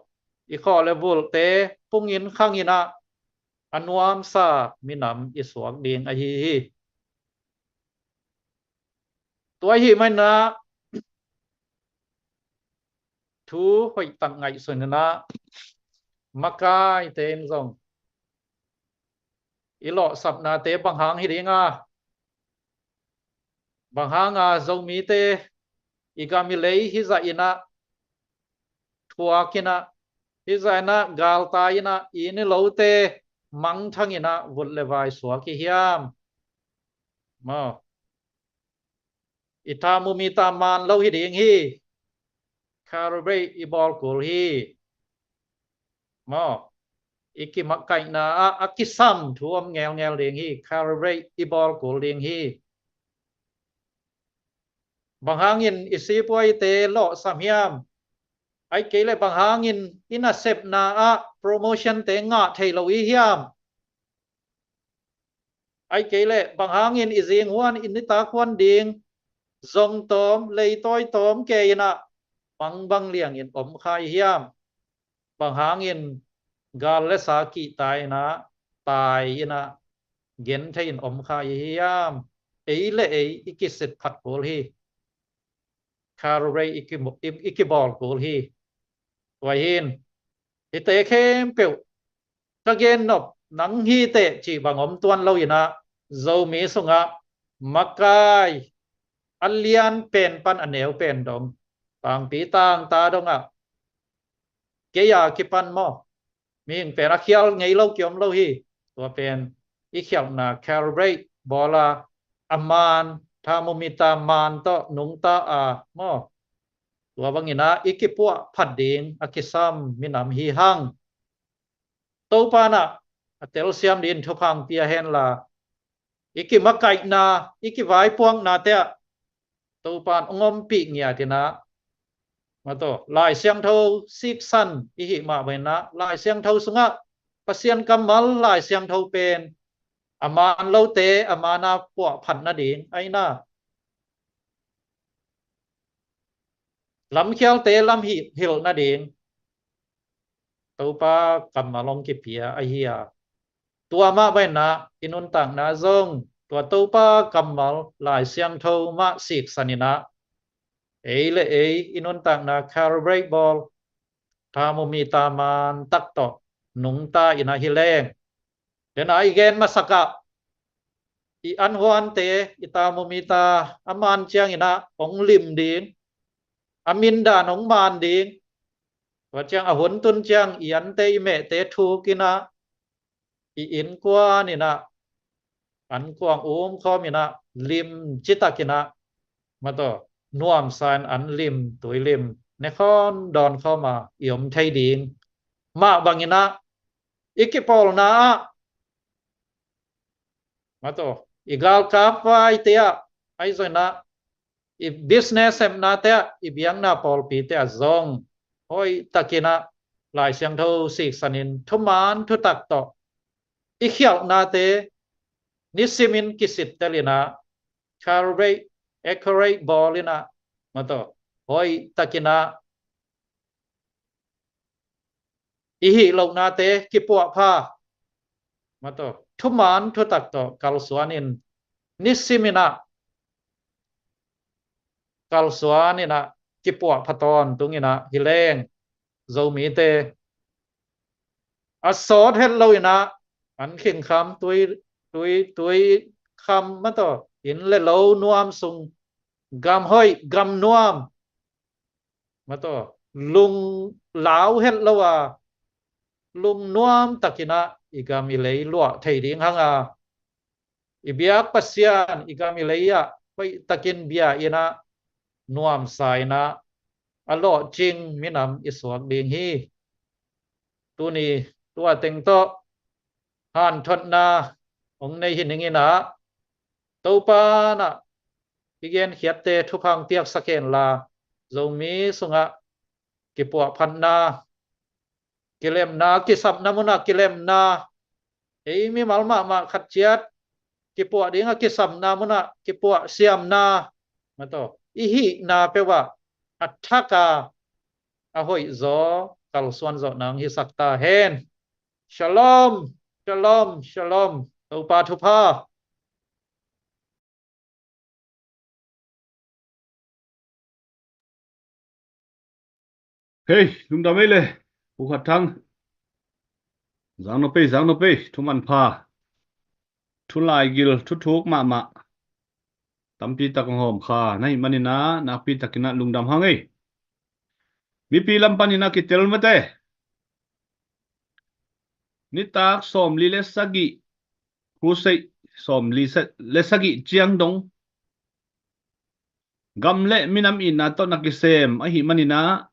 i khawh le vulhte pungin khang in ah a nuamsa minam i suak ding ahi hi. Tua ahih manin ah thu hoihtak ngaihsun in ah makaite in zong i lawhsapnate bang hang hi ding a, bang hang a Zomite i gam i lei hizah in ah thuak in ah, hizah in ah galtai in ah i inn i lote mangthang in ah vut le vai suak hi hiam? Maw, i thermometer man lo hi ding hi. Calibrate i bawl kul hi. Maw, i kimakaihna ah a kisam thu om ngelngel ding hi. Calibrate i bawl kul ding hi. Bang hangin i sipuaite lawhsam hiam? Ahih kei leh bang hangin i nasepna ah promotion te ngah thei lo i hiam? Ahih kei leh bang hangin i zinghuan i nitak huan ding zong tawm, leitawi tawm kei in ah bangbang liangin om kha i hiam? Bang hangin gal le sa kihta in ah, tai in ah, genthei in om kha i hiam? Ei le ei i kisit phat kul hi. Calibrate i ki, i, i kibawl kul hi. Tua hi in, hihte khempeuh ka gen nop nang hi teh cih bang om tuan lo in ah, Zomi sungah makai a lian pen pan a neu pen dong, tangpi tangta dongah, kei a kipan maw, mihing pen a khial ngei lo kiom lo hi. Tua pen i khialhna calibrate bawl a, a man, thermometer man tawh nungta a maw, tua bang in ah i kipuah phat ding a kisam minam hi hang. Topa in ah a telsiam dingin thupha pia hen la, i kimakaihna, i kivaipuaknate ah Topa in hong ompih ngiat in ah, mataw, Lai Siangtho siksan i hih mah bang in ah, Lai Siangtho sungah Pasian kammal Lai Siangtho pen a man lote a man a puah phat nading, a in ah lamkhialte lam hi, hilh nading Topa kammal hong kipia ahi a, tua mah bang in ah i nuntakna zong tua Topa kammal Lai Siangtho mah siksan in ah, ei le ei i nuntakna calibrate bawl, thermometer man tak tawh nungta in ah hi leng, den a i gen masak ah, i anhuante i thermometer a man ciang in ah hong lim ding, a mindan hong man ding. Tua ciang a hun tun ciang i ante i mehte thuk in ah, i innkuan in ah, ankuang um khawm in ah, lim citak in ah, mataw, nuamsa in an lim, tui lim, ne khawm dawn khawm a i om thei ding mah bang in ah, i kipawlna ah, mataw, i galkap vaite ah, ahi zong in ah i business sepnate ah, i biakna pawlpite ah zong hoihtak in ah Lai Siangtho siksan in thuman thutak tawh i khialhnate nisimin kisittel in ah, calibrate, accurate bawl in ah, mataw, hoihtak in ah i hih lohnate kipuahpha, mataw, thuman thutak tawh kalsuan in, nisim in ah kalsuan in ah kipuahpha tawntung in ah hi leng, Zomite a sawt het lo in ah, an khingkham, tui, tui, tui kham, mataw, inn le lo nuam sung, gam hoih, gam nuam, mataw, lung lau het lo a, lungnuam tak in ah i gam i lei luah thei ding hang a, i biak Pasian i gam i lei ah hoihtak in bia in ah, nuamsa in ah, a lawhcing minam i suak ding hi. Tuni tua teng tawh hanthotna hong nei hi ning in ah, Topa in ah i genkhiatte thupha piaksak hen la, Zomi sungah kipuahphatna, kilemna, kisapna munah kilemna, ei mimal mahmah khat ciat kipuah ding a kisamna munah kipuah siamna, mataw, i hihna peuh ah a thak a, a hoih zaw kalsuan zawh nang hisak ta hen. Shalom, shalom, shalom. Topa thupha. Hei, lungdam ei le, Pu Khat Thang. Zang no pei, zang no pei, thu manpha. Thu laigil, thu thuk mahmah. Tampi tak hong hawm kha na hih manin ah, nakpi takin ah lungdam hang ei. Mipi lam panin ah kitel mate. Nitak sawmli le sagih, crusade sawmli sa-, le sagih ciang dong gam le minam itna tawh na kisem ahih manin ah,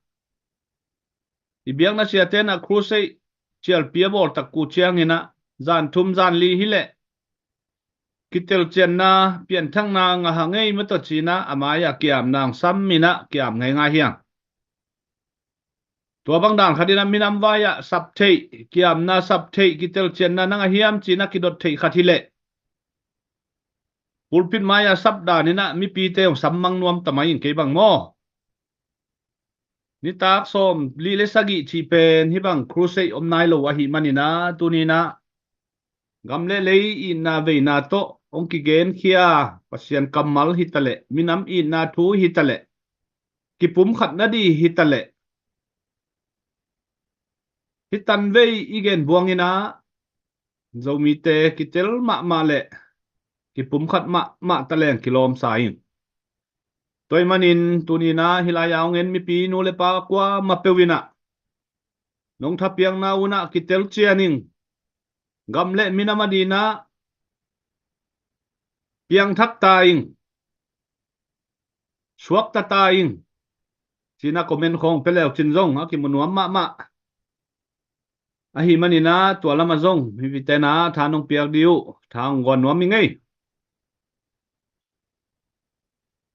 i biakna siate in ah crusade cialpi a bawl tak uh ciangin ah, zan thum zan li hileh kitelcianna, pianthakna ngah hang ei, mataw, ci-in ah a mai-ah kiamna hong sam in ah kiam ngeingai hi hang. Tua bang dan khat in ah minam vai-ah sap theih, kiamna sap theih, kitelcianna na ngah hiam ci-in ah kidot theih khat hileh pulpit mai-ah sap dan in ah mipite hong sam mang nuam ta mai ing, kei bang maw. Nitak sawmli le sagih cih pen hih bang crusade om nai lo ahih manin ah, tuni-in ah gam le lei itna veina tawh hong kigenkhia Pasian kammal hi taleh, minam itna thu hi taleh, kipumkhatna ding hi taleh, hih tanvei i gen buang in ah Zomite kitel mahmah le kipumkhat mahmah taleng kilawmsa ing. Tua ahih manin tuni-in ah hih lai-ah hong en mipi nu le pa kuamah peuh in ah nong thapiakna un ah kitel cian ing. Gam le minam ading in ah piangthak ta ing, suakta ta ing, ci-in ah comment khawng pia leu cin zong a kimu nuam mahmah. Ahih manin ah tua lamah zong mipite in ah tha nong piak ding uh, tha hong guan nuam ing ei.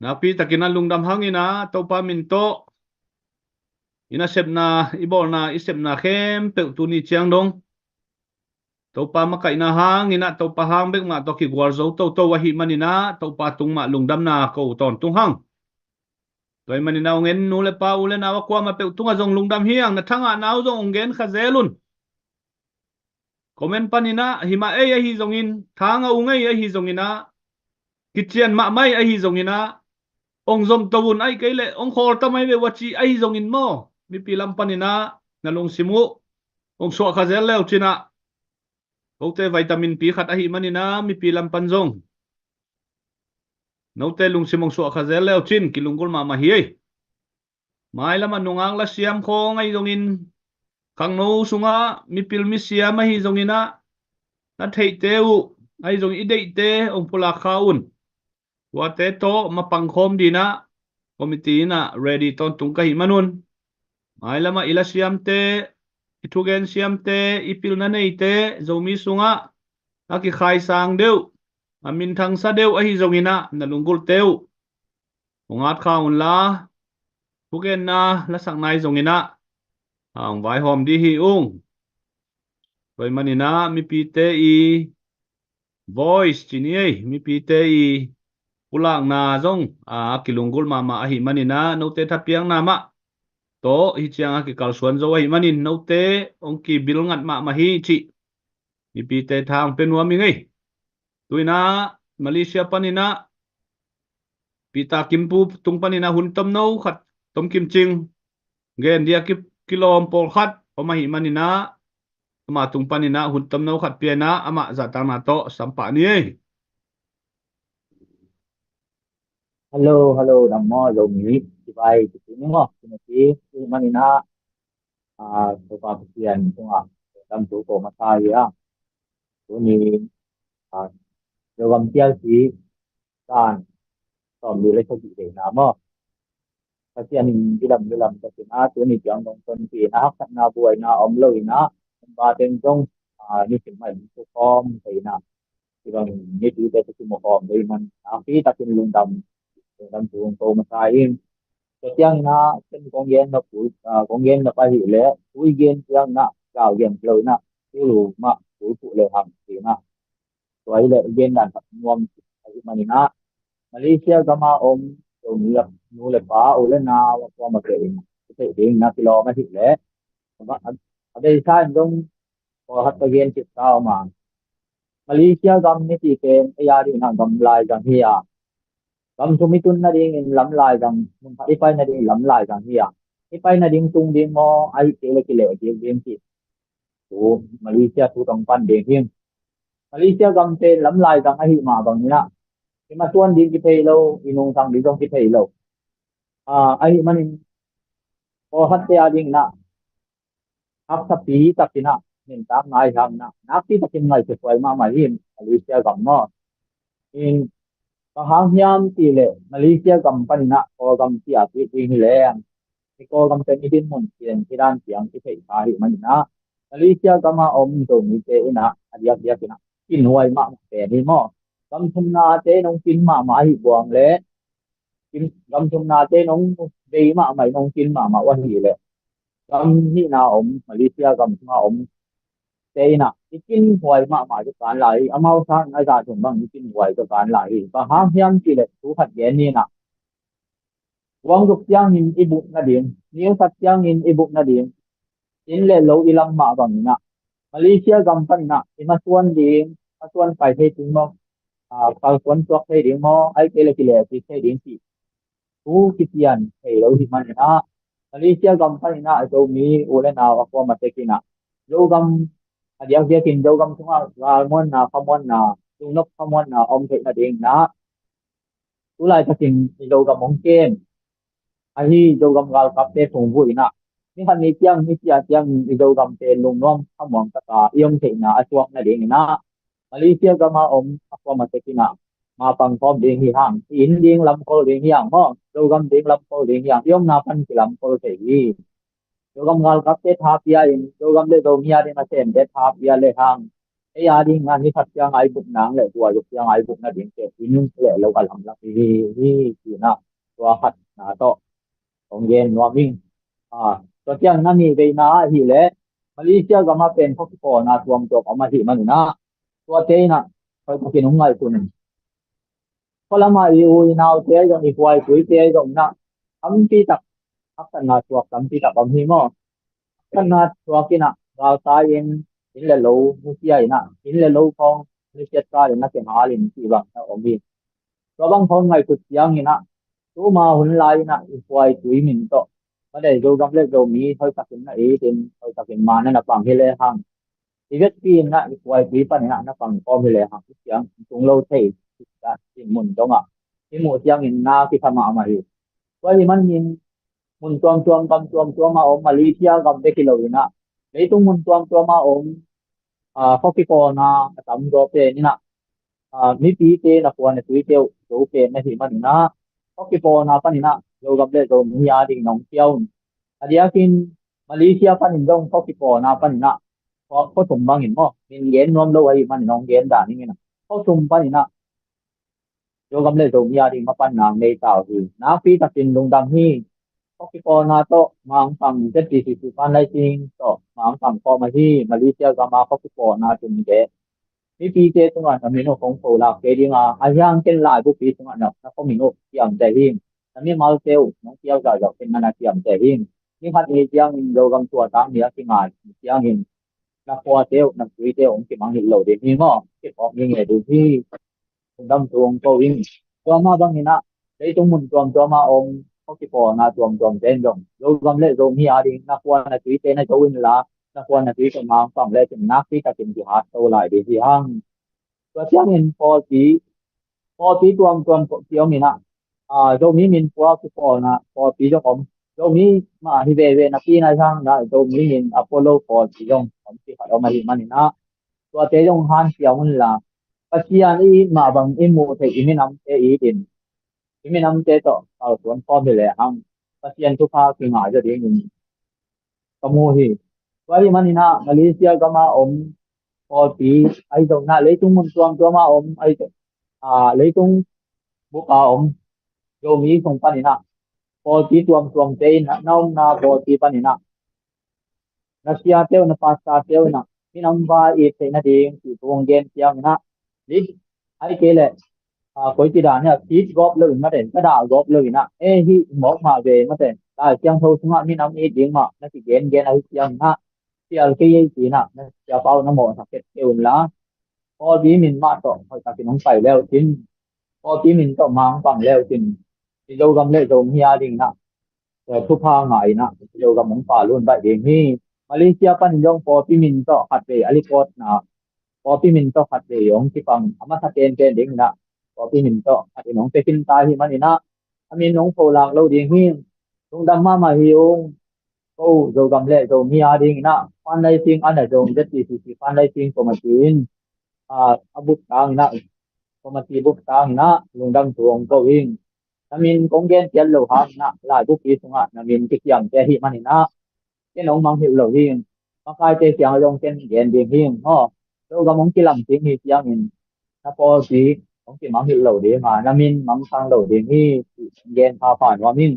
Nakpi takin ah lungdam hang in ah, Topa min tawh i nasepna, i bawlna, i sepna khempeuh tuni ciang dong Topa makaihna hangin ah, Topa hang bek mah tawh kigual zo toto ahih manin ah, Topa tung mah lungdamna ko tawntung hang. Tua ahih manin ah hong en nu le pa, u le nau a kuamah peuh tungah zong lungdam hi hang, na thangahna uh zong hong gen kha zel un. Comment panin ah, hi mah ei ahi zongin, thangah ung ei ahi zongin ah, kician mahmah ei ahi zongin ah, hong zomto un, ahih kei leh hong khawl ta mai ve uh a ci ahi zongin maw, mipi lam panin ah na lungsim uh hong suah kha zel leu cin ah, kote vitamin pi khat ahih manin ah mipi lam pan zong note lungsim hong suah kha zel leu cin kilunggulh mahmah hi ei. Mailam ah nungak lasiam khawng ahi zongin, khangno sungah mipil misiam ahi zongin ah, na theihte uh ahi zongin i deihte hong pulak kha un. Tuate tawh mapang khawm ding in ah committee in ah ready tawntung ka hih man un, mailam ah i lasiamte, i thugen siamte, i pilna neite, Zomi sungah a kikhaisang deuh, a minthangsa deuh ahi zongin ah, na lunggulhte uh hong at kha unla, thugenna lasak nai zongin ah hong vaihawm ding hi ung. Tua ahih manin ah mipite i voice ci ni ei, mipite i pulakna zong a kilunggulh mahmah ahih manin ah, note thapiakna mah tawh hih ciang a kikalsuan zo ahih manin note hong kibil ngat mahmah hi cih mipite tha hong pia nuam ing ei. Tu-in ah Malaysia panin ah Peter Kimpu tung panin ah hun tomno khat, Tom Kim Cing, gen dia ki, kilawm pawlkhat om ahih manin ah, ama tung panin ah hun tomno khat pia in ah, amah zahtakna tawh sam pah ni ei. Hello, hello, dam maw, Zomi, kivai, kiping maw, Timothy, tu manin ah, ah, Topa Pasian tungah lungdam thu ko masa hi a. Tuni, ah, Zogam T L C, tan sawmli le sagih veina maw, Pasian in bilam bilam takin ah, tuni ciang dong tonpihna, haksatna, buaina om lo in ah, hong ba teng zong, ah, nisim mah in thu khawm thei in ah, hih bang nitute thu kimu khawm thei man, nakpi takin lungdam, lungdam thu ko masa ing. Tua ciangin ah, ken kong gen nop, ah, kong gen nop ahih leh, thu i gen ciangin ah, gal gen lo in ah, thu lu mah thu phuh leu hang ci-in ah, Tua hi leh i gen dan khat nuam ahih manin ah, Malaysia gam a om Zomi nu le pa, u le nau a kuamah te in i theih ding na kilawm ahih leh, a, a, a beisa in zong pawlkhat ka gen cih ta om a, Malaysia gam i cih pen ei a ding in ah gam laizang hi a, gam thum i tun nadingin lam laizang, mun khat i pai nading lam laizang hi a, i pai nading tung ding maw, ahih kei leh kileh kik ding cih thu, Malaysia thu tawh pan ding hi. Malaysia gam pen lam laizang ahih mah bangin ah i masuan ding kithei lo, i nungsang ding zong kithei lo. Ah, ahih manin pawlkhat te a ding in ah haksapi takin ah nuntak ngai hang in ah nakpi takin ngaihsuthuai mahmah hi Malaysia gam maw. In, bang hang hiam cih leh Malaysia gam panin ah Kawlgam ciah kik ding hi leng, i Kawlgam pen i dinmun ciang, i dan ciang i theih kha ahih manin ah, Malaysia gam a om Zomite in ah a diakdiak in ah kinhuai mahmah pen hi maw. Gam thumnate in hong kin mahmah ahih buang leh, kin, gam thumnate in hong bei mahmah in hong kin mahmah uh ahih leh, gam nihna om, Malaysia gam sunga om te in ah i kinhuai mahmah zaw kan lai hi. Amau sang a zah thum bang i kinhuai zaw kan lai hi. Bang hang hiam cih leh thu khat gen ni in ah, guangzuk ciangin i buh nading, niusat ciangin i buh nading, inn le lo i lam mah bangin ah Malaysia gam panin ah i masuan ding, masuan pai thei ding maw, ah, kalsuan tuak thei ding maw, ahih kei leh kileh kik thei ding cih thu kician thei lo ahih manin ah, Malaysia gam panin ah Zomi u le nau a kuamah tek in ah Zogam, a diakdiakin Zogam sungah galmuanna, khamuanna, lungnop khamuanna om theih nadingin ah, tu laitakin i Zogam hong kem, ahi Zogam galkapte phungvuh in ah, ni khat ni ciang, ni ciah ciangin i Zogam pen lungnuam khamuang taka i om theihna a suak nadingin ah, Malaysia gam a om a kuamah tek in ah mapang khawm ding hi hang. I inn ding lamkhol ding hi hang maw, Zogam ding lamkhol ding hi hang. I omna pan kilamkhol thei hi. Zogam galkapte tha pia in, Zogam le Zomi a ding a semte tha pia le hang, ei a ding a ni khat ciang a i buh nang le tua zuk ciang a i buh nadingte inn le lo a lamlak hi hi hi, ci-in ah tua khatna tawh hong gen nuam ing. Ah, tua ciang na nih veina ahih leh, Malaysia gam a pen khua kipawlna tuamtuam om ahih manin ah, tuate in ah hoih takin hong ngaihsun in. Khua lam a i u i naute ahi zong, i huai tuite ahi zong in ah tampi tak haksatna thuak tampi tak om hi maw. Haksatna thuak in ah galtai in, inn le lo nusia in ah, inn le lo khawng nusiat kal in na kihal in cih bang na om hi. Tua bang khawng ngaihsut ciangin ah, tuma hun lai in ah i huai tui min tawh, ka dei Zogam le Zomi hoih takin na it in, hoih takin ma na na pang hi le hang, i vekpi in ah i huai tui panin ah na pang khawm hi le hang, i ciang tung lo thei, i mun dong ah i muh ciangin na kisa mahmah hi. Tua ahih manin mun tuamtuam, gam tuamtuam a om, Malaysia gam bek hi lo in ah, leitung mun tuamtuam a om, ah, khua kipawlna a tamzaw pen in ah, ah, mipite na khua na tuite uh zo pen na hih manin ah, khua kipawlna panin ah Zogam le Zomi a ding nong pia un. A diakin Malaysia panin zong khua kipawlna panin ah, khua, khua thum bangin maw, min gen nuam lo ahih manin hong gen dan ing in ah, khua thum panin ah Zogam le Zomi a ding mapanna nei ta uh hi. Nakpi takin lungdam hi. Khua kipawlna tawh mangpang Z P C C pan lai ting tawh mangpang khawm ahi Malaysia gam a khua kipawlna tun deh mipite tungah na min uh kong pholak kei ding a, a hiang ken laibupi tungah na, na kong min uh ciamteh hi. Na mimalte uh nong piau zahzah ken na na ciamteh hi. Ni khat ni ciangin Zogam tua tang ni a kingai ciangin na khuate uh, na tuite uh hong kimang hi lo ding hi maw? Kiphawk ngei ngei ding hi. Lungdam thu hong ko ing. Tua mah bangin ah, leitung mun tuamtuam a om khua kipawlna tuamtuam ten zong, Zogam le Zomi a ding na khua na tuite na zo inla, na khua na tuite mangpang lecin nakpi takin kihat to lai ding hi hang. Tua ciangin pawlpi, pawlpi tuamtuam ki om in ah, ah, Zomi min pua kipawlna pawlpi zong om. Zomi mah hi veve napi na hang na, Zomi min a pua lo pawlpi zong om kikhat om ahih manin ah, tuate zong hanciam unla, Pasian i it mah bang i muh theih i minamte it in, i minamte tawh kalsuan khawm hi le hang, Pasian thupha kingah zaw dingin ka mu hi. Tua ahih manin ah Malaysia gam a om pawlpi ahi zongin ah, leitung mun tuamtuam a om ahi zong, ah, leitung bup a om Zomi sung panin ah, pawlpi tuamtuamte in ah, na omna pawlpi panin ah, na siate uh, na pastorte uh in ah minam vai it theih nading cih thu hong gen ciangin ah, It, ai kei leh, a, koi ti dan hiam, it gawp lo in mate, ka dah gawp lo in ah, e, hih mawk mah ve mate, Lai Siangtho sungah minam it ding mah na kigengen ahi ciangin ah, sial kei ei ci-in ah, na siapa uh na mawhsak kei un la, pawlpi min mah tawh hoihtakin hong pai le uh cin, pawlpi min tawh mang pang le uh cin, i Zogam le Zomi a dingin ah, eh, thupha ngah in ah, Zogam hong pal un baih ding hi. Malaysia panin zong pawlpi min tawh khatvei a likawtna, pawlpi min tawh khatvei hong kipang a masa penpen dingin ah, pawlpi min tawh khat in hong pia khin ta ahih manin ah, a min hong pholak lo ding hi. Lungdam mahmah hi ung. Ko Zogam le Zomi a dingin ah, fundraising ana zong Z T C C fundraising committee in, ah, a bup tangin ah, committee bup tangin ah lungdam thu hong ko ing. Na min kong gen pian lo hangin ah, laibupi sungah na min kiciamteh ahih manin ah, ken hong mangngilh lo hi. Makaite kiangah zong ken gen ding hi maw. Zogam hong kilam ding hi ciangin, na pawlpi hong kimangngilh lo ding a, na min mangthang lo ding hi, ci gen phapha nuam ing.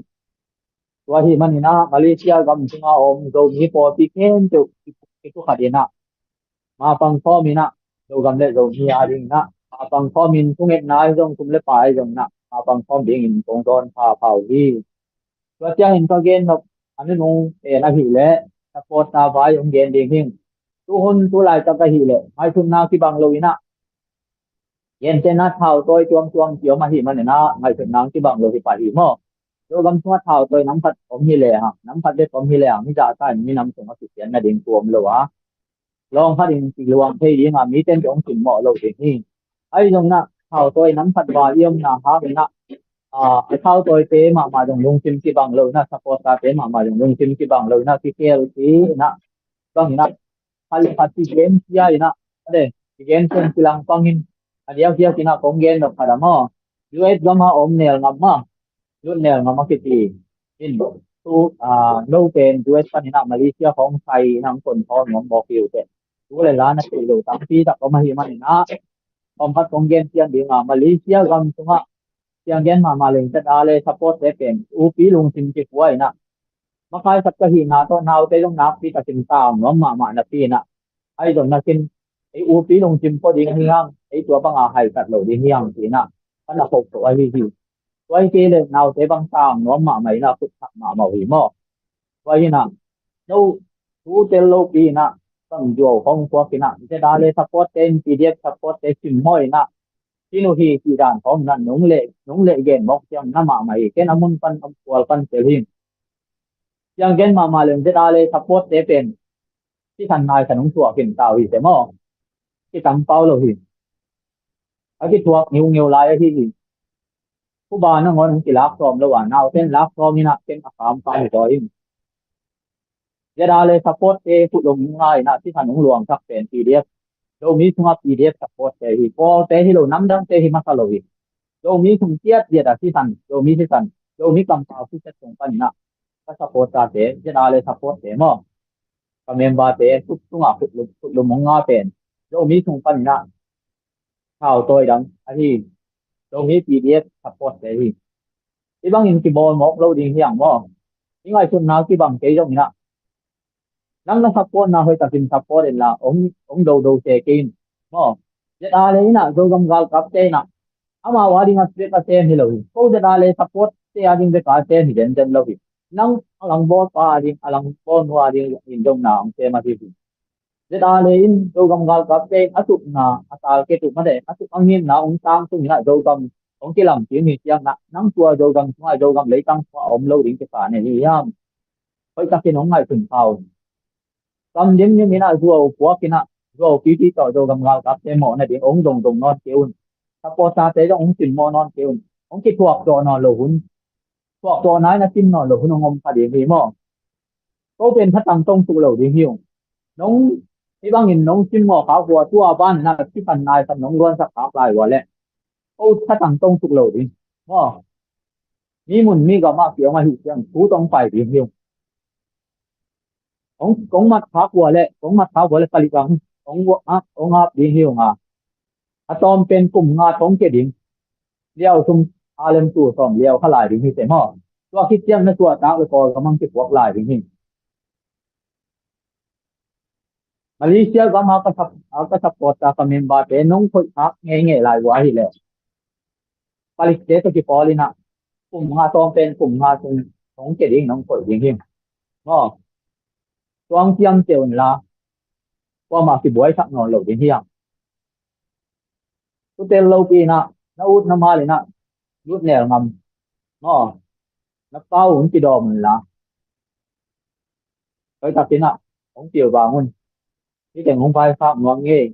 Tua ahih manin ah, Malaysia gam sungah om Zomi pawlpi khempeuh kikhu khat in ah, mapang khawm in ah, Zogam le Zomi a dingin ah, mapang khawm in, thungetna ahi zong, tum le pai ahi zong in ah, mapang khawm dingin kong zawn phapha uh hi. Tua ciangin ka gen nop a nunung pen ahih leh, supporter vai hong gen ding hi ing. Tuhun tu laitak ahih leh, ngaihsutna kibang lo in ah, gentehna thautawi tuamtuam kiom ahih manin ah, ngaihsutna kibang lo hi pah hi maw. Zogam sungah thautawi nam khat om hi lehang, nam khat bek om hi lehang, hih zahta in minam sungah kisiatna ding thu om lo a, lawng khat in kiluang thei ding a, mite in hong simmawh lo ding hi. Ahi zongin ah, thautawi nam khat val i omna hangin ah, a, a thautawite mahmah zong lungsim kibang lo in ah, supporterte mahmah zong lungsim kibang lo in ah, kikhel khin ah, bangin ah, khat le khat kigen cia in ah, a le, kigen cia in kilang pangin, a diakdiak in ah kong gen nop khat ah maw, U S gam ah om Nel Ngam maw, Lut Nel Ngam a kiti in, tu, ah, no pen U S panin ah Malaysia khawng sai in ah hong pon khawm nuam mawk hi uh teh. Tu le la na theih lo tampi tak om ahih manin ah, pawmkhat kong gen pian ding a, Malaysia gam sungah sianggen mahmah leng ZRA le supportte pen upi lungsim kipua in ah, makaisat ka hihna tawh naute zong nakpi takin tang nuam mahmah napi in ah, ahi zong nakin, ei upi lungsim pua ding ahi hang, ei tua banga haitat lo ding hi hang ci in ah, ka na khokto ahi hi. Tua hi kei leh naute bang tang nuam mahmah in ah, khut thak mahmah uh hi maw. Tua hi in ah, no, tu tel lopi in ah, bang zuau khawng puak in ah, ZRA le supportte in, PDF supportte simmawh in ah, cin uh hi cih dan khawng in ah, nung le, nung le gen mawk ciang na mahmah hi. Ken a mun pan, a kual pan tel hi. Sianggen mahmah leng ZRA le supportte pen, sisan naisan hong thuak khin ta uh hi teh maw. Kitam pau lo hi. A kithuak ngiungeu lai ahi hi. Khuba nangawn hong kilak sawm lo a, naute in lak sawm in ah, ken a kam kam hi zaw ing. ZRA le supportte khut lo ngai in ah, sisan hong luangsak pen PDF, Zomi sungah PDF supportte hi. Pawlte hi lo, namdangte hi masa lo hi. Zomi sung ciatciat ah sisan, Zomi sisan, Zomi kampau sisan sung pan in ah, ka supporterte, ZRA le supportte maw, ka memberte khut sungah khut lum, khut lum hong nga pen, Zomi sung pan in ah, thautawi dang ahi, Zomi PDF supportte hi. Hih bangin kibawl mawk lo ding hi hang maw. I ngaihsutna kibang kei zongin ah, nang na supportna hoih takin support in la, hong, hong dodo se kei in maw. ZRA le in ah, Zogam galkapte in ah, amau a ding a bek a sem hi lo hi. Ko ZRA le supportte a ding bek a sem hi denden lo hi. Nang a lang bawlpa a ding, a lang bawlnu a ding in zong na hong sem ahi hi. ZRA le in Zogam galkapte in a tupna, a target uh mate, a tup a ngimna hong tangtung in ah, Zogam hong kilam khin hi ciangin ah, nang tua Zogam sungah, Zogam leitang sungah a om lo ding kisa na hi hiam? Hoih takin hong ngaihsun kha un. Kam dimdim in ah, zuau puak in ah, zuau pipi tawh Zogam galkapte mawhna ding hong dongdong nawn kei un. Supporterte zong hong simmawh nawn kei un. Hong kithuak zawh nawn lo hun, thuak zawh nai na sim nawn lo hun hong om kha ding hi maw. Ko pen thatang tong suk lo ding hi ung. Nong, hih bangin nong simmawh khak uh a, tua ban in ah sisan naisan nong luansak khak lai uh a leh, ko thatang tong suk lo ding maw. Mi mun mi gam ah ki-om ahih ciang, thu tawh hong pai ding hi ung. Hong, kong mat khak uh a leh, kong mat khak uh a leh, palik ang hong, hong ap ding hi ung a. A tawm pen kum nga tawh hong kia ding. Liau thum a lem tu sawm liau kha lai ding hi teh maw. Tua khit ciang na suahtak le Kawlgam hong kiphuak lai ding hi. Malaysia gam a ka sap-, a ka support a ka member te nong khoih hak ngeingei lai uh ahih leh, Palestina tawh kipawl in ah kum nga tawm pen kum nga sung hong kia ding nong koih ding hi. Maw, tuang ciamteh un la, kuamah kibuaisak nawn lo ding hiam? Tutel lopi in ah na ut na mal in ah lut nel ngam. Maw, na pau hong kidawm un la, hoihtakin ah hong pilvang un. Hih teng hong vaikhak nuam ngei,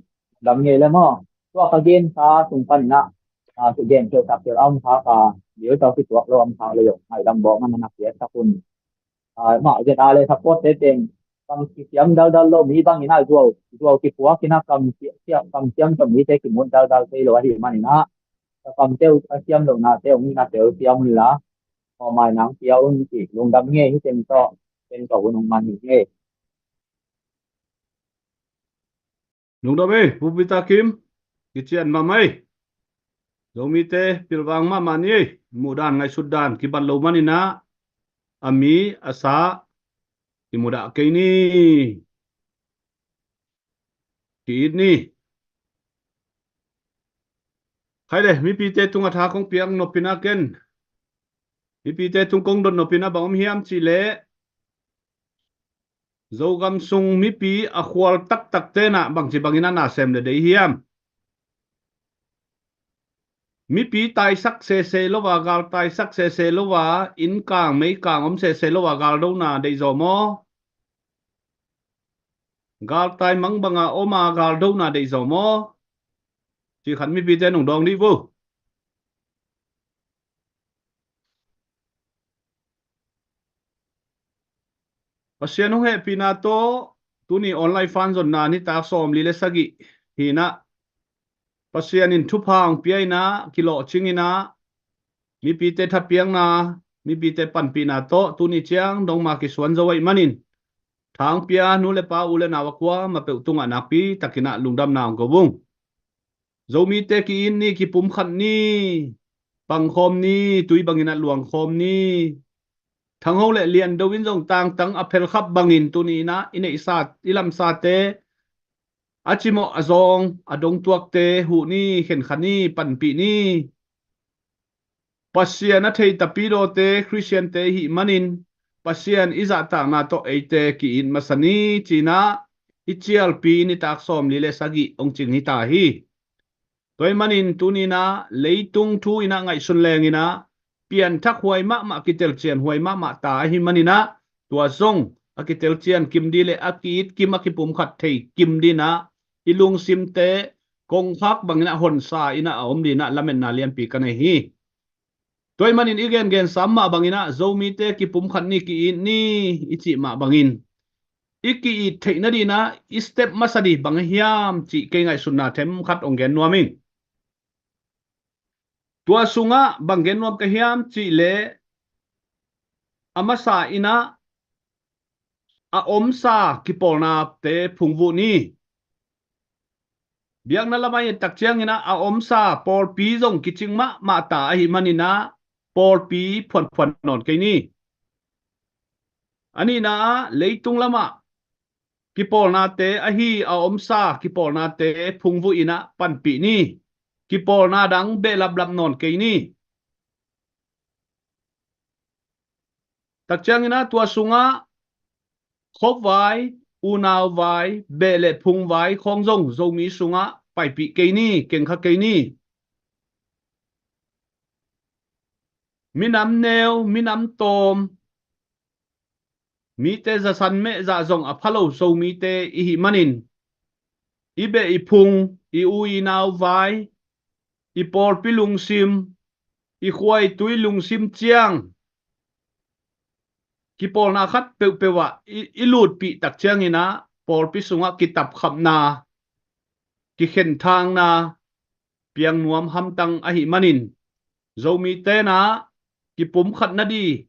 dam ngei le maw. Tua ka gen kha sung panin ah, a, kigen keuh tak keuh a om kha, ka liu tau kituak lo om kha le zong, ngaidam bawk man na piak tak un. A, mah zet a le support te teng kam kisiam daldal lo mi bangin ah zuau, zuau kipuak in ah kam siam, kam siam tawh mite kimut daldal thei lo ahih manin ah, ka kamte uh a siam lohnate hong itna te uh siam un la, mawhmai nang pia un ci, lungdam ngei, hih teng tawh pen ka hun hong man ngei. Lungdam ei, Pu Peter Kim, kician mahmah ei. Zomite pilvang mahmah ni ei, muhdan ngaihsutdan kibat lo manin ah, a mi a sa kimudah kei ni. Ki-it ni. Khai le, mipite tungah tha kong piak nopin ah ken, mipite tung kong dot nopin ah bang om hiam cih leh, Zogam sung mipi a khual taktak tenah bangci bangin a na sem le dei hiam? Mipi taisak sese lo a, gal taisak sese lo a, inn kang mei kang om sese lo a, gal dona deih zaw maw? Gal tai mang banga om a, gal dona deih zaw maw? Cih khat mipite nong dawng dih vo. Pasian hong hehpihna tawh tuni online fan zonna nitak sawmli le sagih hi in ah, Pasian in thupha hong pia in ah, kilawhcing in ah, mipite thapiakna, mipite panpihna tawh tuni ciang dongma kisuan zo ahih manin, tha hong pia nu le pa, u le nau a kuamah peuh tungah nakpi takin ah lungdamna hong ko ung. Zomite ki-it ni, kipumkhat ni, pangkhawm ni, tui bangin ah luangkhawm ni. Thangho le Liando in zong tangtang a phelkhap bangin tuni in ah i neihsa, i lamsate, a cimawh a zawng a dongtuakte huh ni, khenkha ni, panpih ni. Pasian a thei tapidawte, Khristiante i hih manin, Pasian i zahtakna tawh eite ki-it masa ni ci in ah i cialpi nitak sawmli le sagih hong cing hi ta hi. Tua ahih manin tuni in ah leitung thu in ah ngaihsun leng in ah, pianthak huai mahmah, kitelcian huai mahmah ta ahih manin ah, tua zong a kitelcian kim dih le a ki-it kim, a kipumkhat thei kim dih in ah i lungsimte kongkhak bangin ah honsa in ah a om dih in ah lametna lianpi ka nei hi. Tua ahih manin i gengen sam mah bangin ah Zomite kipumkhat ni, ki-it ni i cih mah bangin, i ki-it theih nadih in ah i step masa dih bang hiam cih kei ngaihsutna themkhat hong gen nuam ing. Tua sungah bang gen nuam ka hiam cih leh, a masa in ah a omsa kipawlnate phungvuh ni. Biakna lamah i et tak ciangin ah a omsa pawlpi zong kicing mahmah ta ahih manin ah pawlpi phuanphuan nawn kei ni. A nihna ah leitung lamah kipawlnate ahi a omsa kipawlnate phungvuh in ah panpih ni. Kipawlna dang behlaplap nawn kei ni. Tak ciangin ah tua sungah khuavai, unauvai, beh le phungvai khawng zong Zomi sungah paipih kei ni, kengkha kei ni. Minam neu, minam tawm, mite zasan meh zah zong a pha lo Zomite i hih manin, i beh i phung, i u i nau vai, i pawlpi lungsim, i khua i tui lungsim ciang kipawlna khat peuhpeuh ah i, i lutpih tak ciangin ah pawlpi sungah kitapkhapna, kikhenthangna piang nuam hamtang ahih manin, Zomite in ah kipumkhat nadih,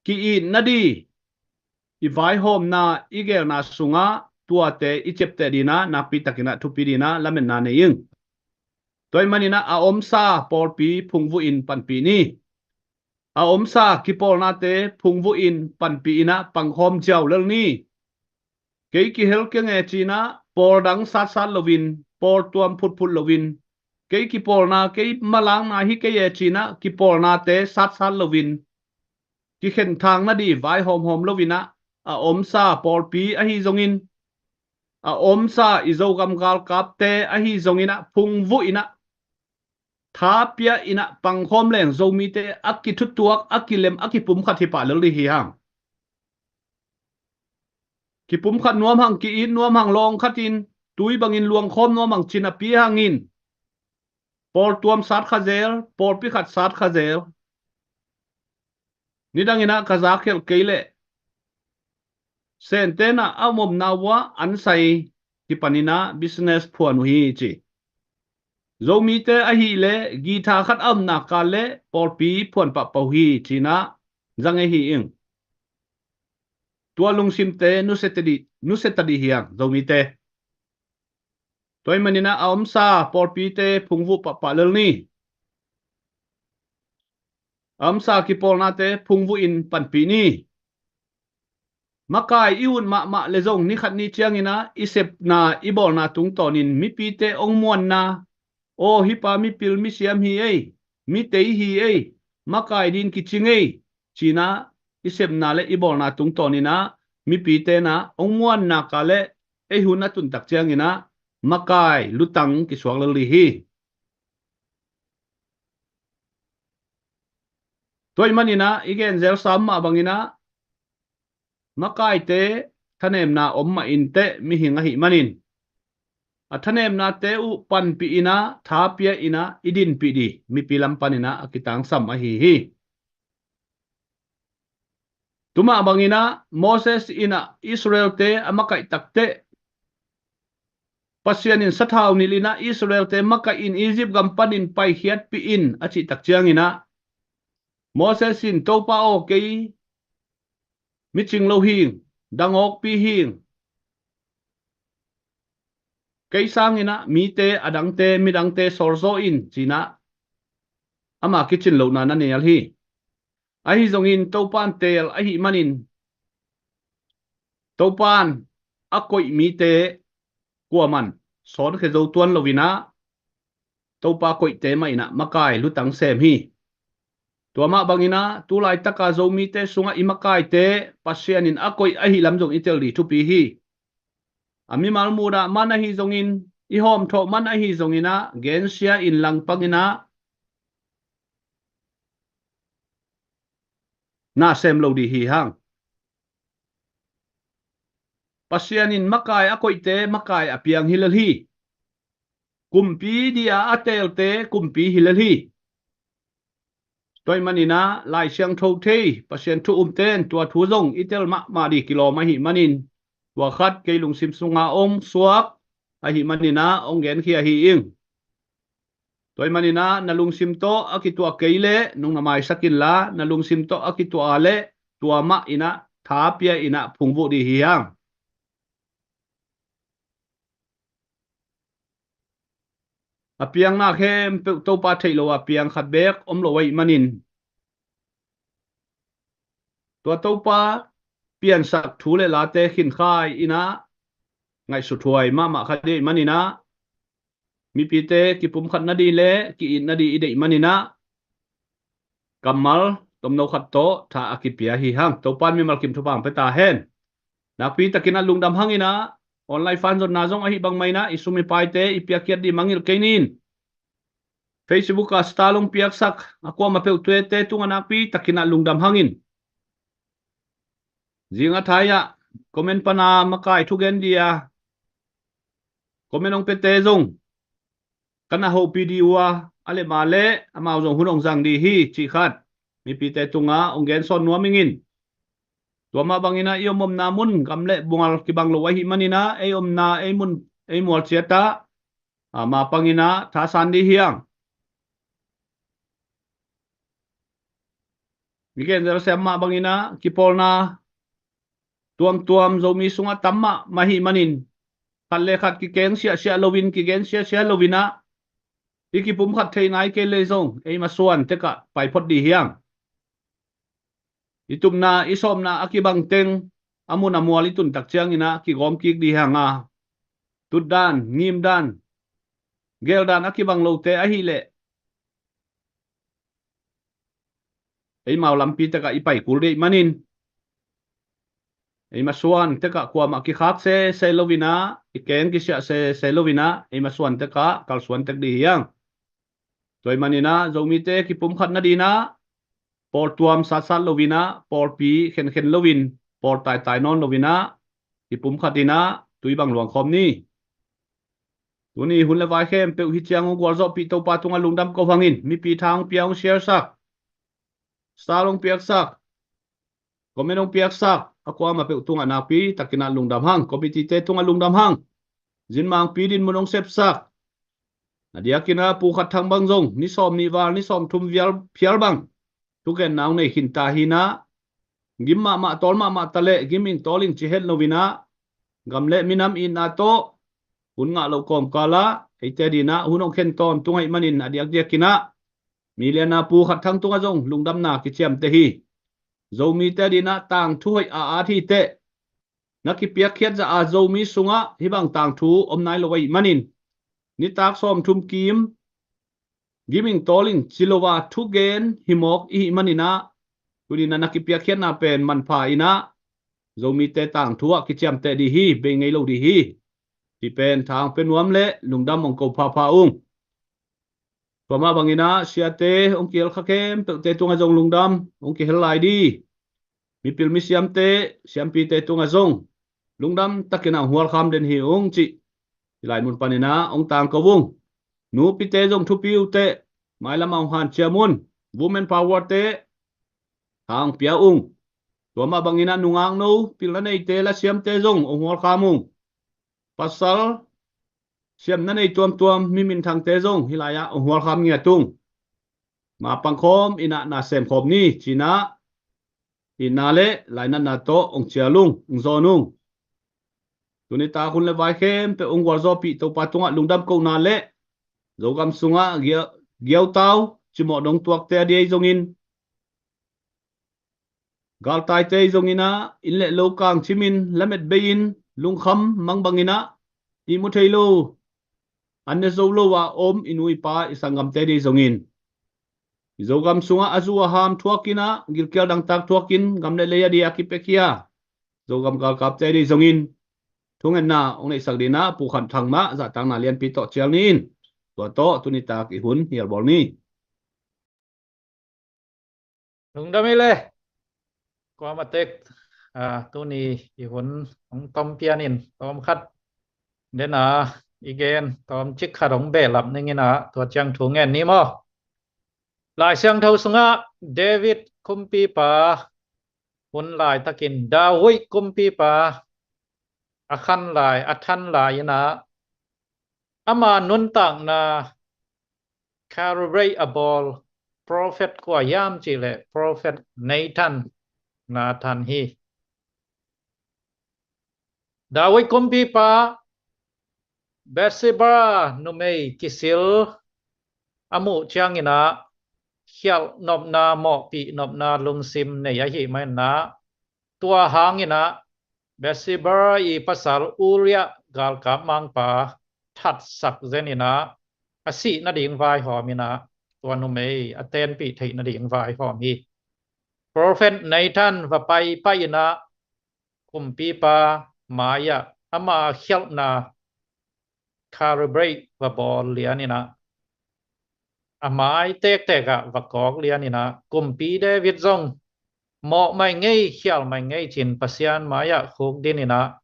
ki-it nadih, i vaihawmna, i geelna sungah tuate i ciapteh dih in ah nakpi takin ah thupi dih in ah lametna nei ing. Tua ahih manin ah a omsa pawlpi phungvuh in panpih ni. A omsa kipawlnate phungvuh in panpih in ah pangkhawm ziau lel ni. Kei kihel keng e cinah pawl dang satsat loin, pawl tuam phutphut loin, kei kipawlna, kei malangna hi kei e cinah kipawlnate satsat loin, kikhenthang nadih vai hawmhawm loinah a omsa pawlpi ahi zongin, a omsa i Zogam galkapte ahi zonginah phungvuh inah, thapia inah pangkhawm leng Zomite a kithutuak, a kilem, a kipumkhat hi pah lel dih hi hang. Kipumkhat nuam hang, ki-it nuam hang, lawng khatin tui bangin luangkhawm nuam hang cinapi hangin pawl tuam sat kha zel, pawlpi khat sat kha zel. Nidanginah ka zakhelh kei leh Sentenah a omomna uh ah an sai kipaninah business phuan uh hi ci. Zomite ahileh guitar khat a omna kal leh pawlpi phuan pahpah uh hi cinah zang ei hi ing. Tua lungsimte nusia tadih, nusia tadih hi hang Zomite. Tua ih maninah a omsa pawlpite phungvuh pahpah lel ni. A omsa kipawlnate phungvuh in panpih ni. Makai i ut mahmah le zong nikhat ni cianginah i sepna i bawlna tungtawnin mipite ong muanna, aw hih pa mipil misiam hi ei, mitei hi ei, makai din kicing ei, cinah i sepna le i bawlna tungtawninah mipite nah ong muanna kal leh ei hun a tuntak cianginah makai lutang kisuak lel dih hi. Tua ih maninah i gen zelsa mah banginah makaite thanemna om mah inteh mihing ahih manin a thanemnate uh panpih inah thapia inah i dinpih dih mipi lam paninah a kitangsam ahi hi. Tumah banginah Moses inah Israelte a makaih takteh Pasian in sathau nilh inah Israelte makaih in Egypt gam panin paikhiatpih in a cihtak cianginah Moses in, Topa aw, kei micing lo hing, dangawkpi hing, kei sanginah mite a dangte, midangte sawlzaw in cinah ama kicin lohna na nial hi. Ahi zongin Topan teel ahih manin Topan a koih mite kuaman sawnkhia zo tuan loinah Topa koihte mah inah makai lutang sem hi. Tua mah banginah tulaitaka Zomite sungah i makaite Pasian in a koih ahi lam zong i tel dih thupi hi. A mimal mudah man ahi zongin, i hawmthawh man ahi zonginah gensia in langpanginah na sem lo dih hi hang. Pasian in makai a koihte makai a piang hi lel hi. Kumpi dia a teelte kumpi hi lel hi. Tua ih maninah Lai Siangtho thei Pasian thu umten tua thu zong i tel mahmah dih kilawm ahih manin tua khat kei lungsim sunga ong suak ahih maninah ong genkhia hi ing. Tua ih maninah na lungsim tawh a kituah kei leh nung na maisak inla, na lungsim tawh a kituah a leh tua mah inah thapia inah phungvuh dih hi hang. A piangna khempeuh Topa theih lo a piang khat beek om lo ahih manin tua Topa piansak thu le late khinkhai inah ngaihsuthuai mahmah kha dih ahih maninah mipite kipumkhat nadih le ki-it nadih i deih maninah kammal tomno khat tawh tha a kipia hi hang. Topan mimal kim thupha ong pia ta hen. Nakpi takinah lungdam hanginah online fan zonna zong ahi bangmah inah i sum i paite i piakkhiat dih mangngilh kei ning. Facebook a star long piaksak a kuamah peuh tuate tungah nakpi takinah lungdam hangin. Zing a thai ah comment pana makai thugen dia comment ong piate zong ka na hopih dih uh a, a lem a leh amau zong hun ong zang dih hi cih khat mipite tungah ong gensawn nuam ingin. Tua mah banginah i om omna mun gam le bual kibang lo ahih maninah ei omna ei mun ei mual ciatah a, ma panginah thasan dih hi hang. Mi gen zelsiam mah banginah kipawlna tuamtuam Zomi sungah tam mahmah ahih manin khat le khat kikeng siahsiah loin, kigen siahsiah loinah i kipumkhat theih nai kei leh zong ei masuan tekah paiphot dih hi hang. I tupna i sawmna a kibang teng a mun a mual i tun tak ciangin ah kigawm kik dih hi hang a, tutdan, ngimdan, geldan a kibang lote ahih leh eimau lampi tekah i pai kul dih manin, eima suan tekah kuamah kikhak sese loin ah, i keng kisiah sese loin ah, eima suan tekah kalsuan tek dih hi hang. Tua ahih manin ah Zomite kipumkhat nadin ah pawl tuam satsat loin ah, pawlpi khenkhen loin, pawl taitai nawn loin ah, kipumkhat in ah tui bang luang khawm ni. Tuni hun le vai khempeuh hih ciang hong gualzawhpih Topa tungah lungdam ko hang in, mipi tha hong pia hong share sak, star hong piaksak, comment hong piaksak a kuamah peuh tungah nakpi takin ah lungdam hang. Committee-te tungah lungdam hang. Zinmangpi dinmun hong sepsak. A diakin ah Pu Khat Thang bang zong ni sawm nih val, ni sawm thum vial phial bang thugenna hong nei khin ta hi in ah, gim mahmah tawl mahmah ta leh gim ing tawl ing ci het loin ah, gam le minam itna tawh hun ngah loh kawmkal ah eite adin ah hun hong khen tawntung ahih manin a diakdiakin ah milian a Pu Khat Thang tungah zong lungdamna kiciamteh hi. Zomite adin ah tangthu hoih a at hi teh, na kipiakkhiat zah a Zomi sungah hih bang tangthu om nai lo ahih manin, nitak sawm thum kim gim ing tawl ing ci lo a thugen hi mawk i hih manin ah, tuni in ah na kipiakkhiatna pen manpha in ah Zomite tangthu ah kiciamteh dih hi, bei ngei lo dih hi. Cih pen tha hong pia nuam le lungdam hong ko phapha ung. Tua mah bangin ah siate hong kihel kha khempeuhte tungah zong lungdam hong kihel lai dih. Mipil misiamte, siampite tungah zong lungdam takin ah hong hualkham den hi ung cih hih lai mun panin ah hong tangko ung. Nupite zong thupi uh teh, mailam ah hong hanciam un. Women power-te tha hong pia ung. Tua mah bangin ah nungak no pilna neite, lasiamte zong hong hualkham ung. Pasal siamna nei tuamtuam mi minthangte zong hih lai ah hong hualkham ngiat ung. Ma pangkhawm in ah na semkhawm ni ci in ah, itna le lainatna tawh hong cial ung, hong zawn ung. Tuni tak hun le vai khempeuh hong gualzawhpih Topa tungah lungdam kohna le Zogam sungah gia-, giautau cimawh dong tuakte a dih ahi zongin, galtaite ahi zongin ah, inn le lo kangcimin lamet bei-in lungkham mangbangin ah, ihmu thei lo, an ne zo lo a om i nu i pa i sanggamte dih ahi zongin, i Zogam sungah a zu a ham thuakin ah, gilkial dangtak thuakin gam le lei a dih a kipiakhia Zogam galkapte dih ahi zongin, thungetna hong neihsak dingin ah Pu Khat Thang mah zahtakna lianpi tawh cial ni in. Tua tawh tuni tak i hun hialbawl ni. Lungdam hi le. Kuamah tek, ah, tuni i hun hong tom pian in, tawm khat den a i gen, tawm cik khat hong behlap ning in ah, tua ciang thu ngen ni maw? Lai Siangtho sungah David kumpipa hun laitakin David kumpipa a khan lai, a than lai in ah, ama nuntakna calibrate a bawl prophet kua hiam cih leh prophet Nathan, Nathan hi. David kumpipa Bathsheba numei kisil a muh ciangin ah, khialh nopna, mawhpih nopna lungsim nei ahih manin ah, tua hangin ah Bathsheba i pasal Uriah galkap mangpa thatsak zen in ah, a sih nading vaihawm in ah, tua numei a tenpih theih nading vaihawm hi. Prophet Nathan va pai pai in ah, kumpipa mai-ah ama khialhna calibrate va bawl lian in ah, a mai tektek ah va kawk lian in ah, kumpi David zong mawh mai ngei, khial mai ngei ci-in Pasian mai-ah khukdin in ah,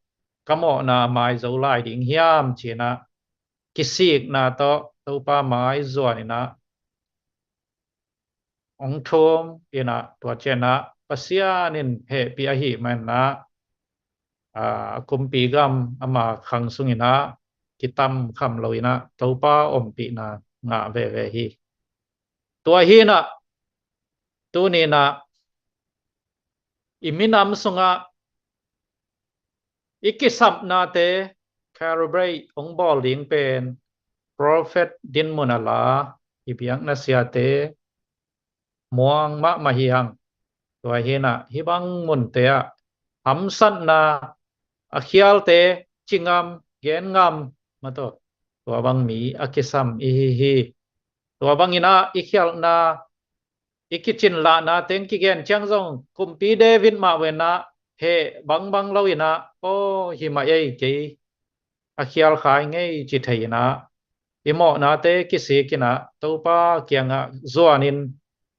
ka mawhna mai zo lai ding hiam ci-in ah, kisikna tawh Topa mai zuan in ah, hong thum in ah, tua ciang ah Pasian in hehpih ahih manin ah, aa, kumpi gam ama khang sungin ah kitam kham lo in ah Topa ompihna ngah veve hi. Tua hi in ah, tuni in ah i minam sungah i kisapnate calibrate hong bawl ding pen prophet dinmun a la i biakna siate muang mahmah hi hang. Tua hi in ah, hih bang munte ah hamsatna, a khialte ci ngam, gen ngam, mataw, tua bang mi a kisam i hi hi. Tua bangin ah i khialhna, i kicin lahna teng kigen ciang zong kumpi David mah ve in ah heh bangbang lo in ah, aw, hi mah ei, kei a khial kha ing ei, ci thei in ah, i mawhnate kisik in ah Topa kiangah zuanin,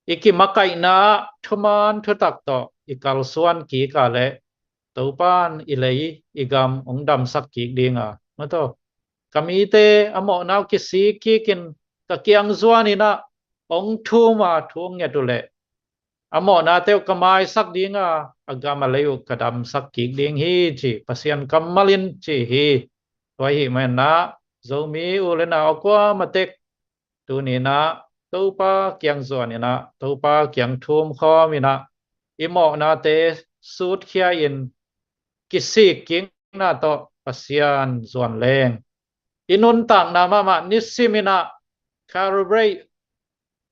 i kimakaihna ah thuman thutak tawh i kalsuan kik a leh Topan i lei i gam hong damsak kik ding a, mataw, ka mite a mawhna uh kisik kik in ka kiang zuan in ah hong thum a, thu hong nget uh leh a mawhnate uh ka maisak ding a, a gam a lei uh ka damsak kik ding hi, ci Pasian kammal in ci hi. Tua ahih manin ah Zomi u le nau a kuamah tek tuni in ah Topa kiang zuan in ah, Topa kiang thum khawm in ah, i mawhnate sutkhia in, kisik kikna tawh Pasian zuan leng, i nuntakna mahmah nisim in ah calibrate,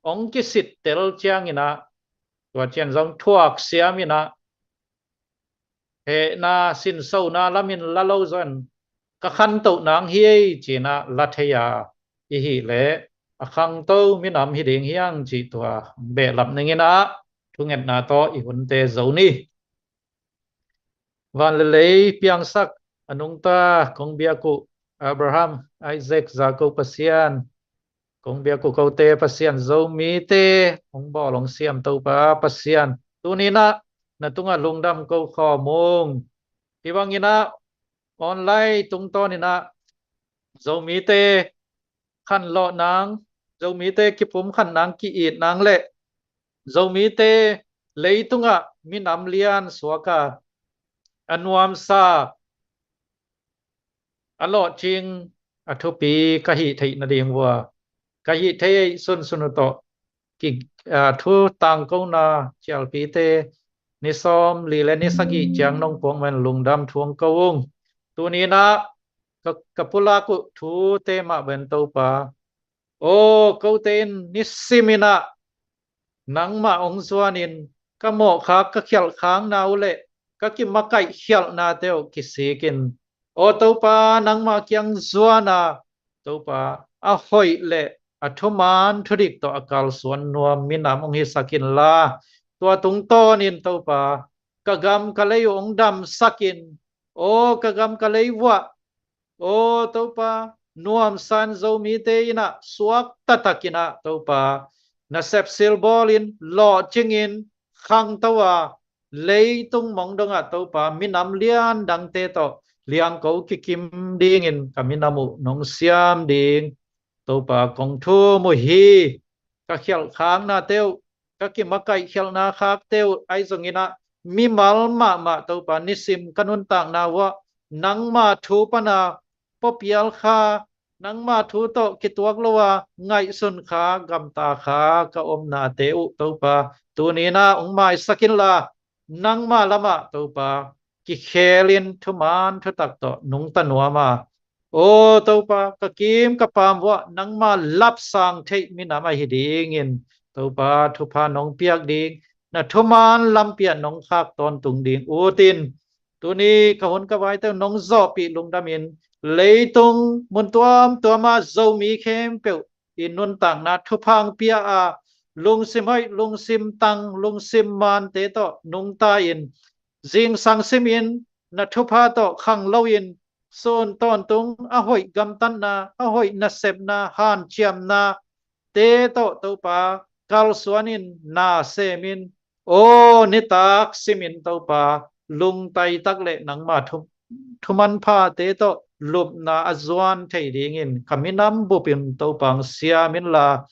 hong kisittel ciang in ah, tua ciang zong thuaksiam in ah, hehna sinsona lamin la lo zong ka khantoh nang hi ei, ci in ah la thei a, i hih leh a khangto minam hi ding hi hang, cih tua hong behlap ning in ah thungetna tawh i hunte zo ni. Van le lei piangsak, a nungta kong biak uh Abraham, Isaac, Jacob Pasian, kong biak uh kote Pasian, Zomite hong bawl hong siam Topa Pasian, tuni in ah na tungah lungdam ko khawm ung. Hih bangin ah online tungtawn in ah Zomite khanlawh nang, Zomite kipumkhat nang, ki-it nang le Zomite leitungah minam lian suak a, a nuamsa, a lawhcing, a thupi ka hih theih nading uh a, ka hih theih sunsun uh tawh ki, aa, thu tangkona cialpite ni sawmli le ni sagih ciang nong puak man lungdam thu hong ko ung. Tuni in ah ka, ka pulak uh thute mah bang, Topa, aw, kote in nisim in ah nangmah hong zuanin ka mawhkhak, ka khialhkhakna uh le ka kimakaih khialhnate uh kisik in, aw Topa, nangmah kiang zuan a, Topa, a hoih le a thuman thudik tawh a kalsuan nuam minam hong hisak inla, tua tungtawnin Topa, ka gam ka lei uh hong damsak in, aw ka gam ka lei vuah, aw Topa, nuamsa in Zomite in ah suak taktak in ah Topa, nasep silbawl in, lawhcing in, khangto a, leitung mong dongah Topa, minam lian dangte tawh liangko kikim dingin ka minam uh nong siam ding Topa kong thum uh hi. Ka khialhkhaknate uh, ka kimakaih khialhna khakte uh ahi zongin ah, mimal mahmah Topa, nisim ka nuntakna uh ah nangma thu pana papial kha, nangma thu tawh kituak lo a ngaihsun kha, gamta kha ka omnate uh Topa, tuni in ah hong maisak inla, nangma lamah Topa, kikhelin thuman thutak tawh nungta nuam a, aw Topa, ka kim ka pam uh ah nangma lapsang theih minam ahi dingin Topa, thupha nong piak ding, na thuman lampi ah nong khak tawntung ding utin, tuni ka hun ka vaite uh nong zawhpih lungdamin, leitung mun tuamtuam ah Zomi khempeuh i nuntakna thupha hong pia a, lungsim hoih, lungsim tang, lungsim mante tawh nungta in, zingsang simin, na thupha tawh khanglo in, sun tawntung a hoih gamtatna, a hoih nasepna, hanciamnate tawh Topa, kalsuan in, na semin, aw nitak simin Topa, lungtai tak le nangma thu, thumanphate tawh lupna a zuan thei dingin ka minam bupin Topa hong siam inla,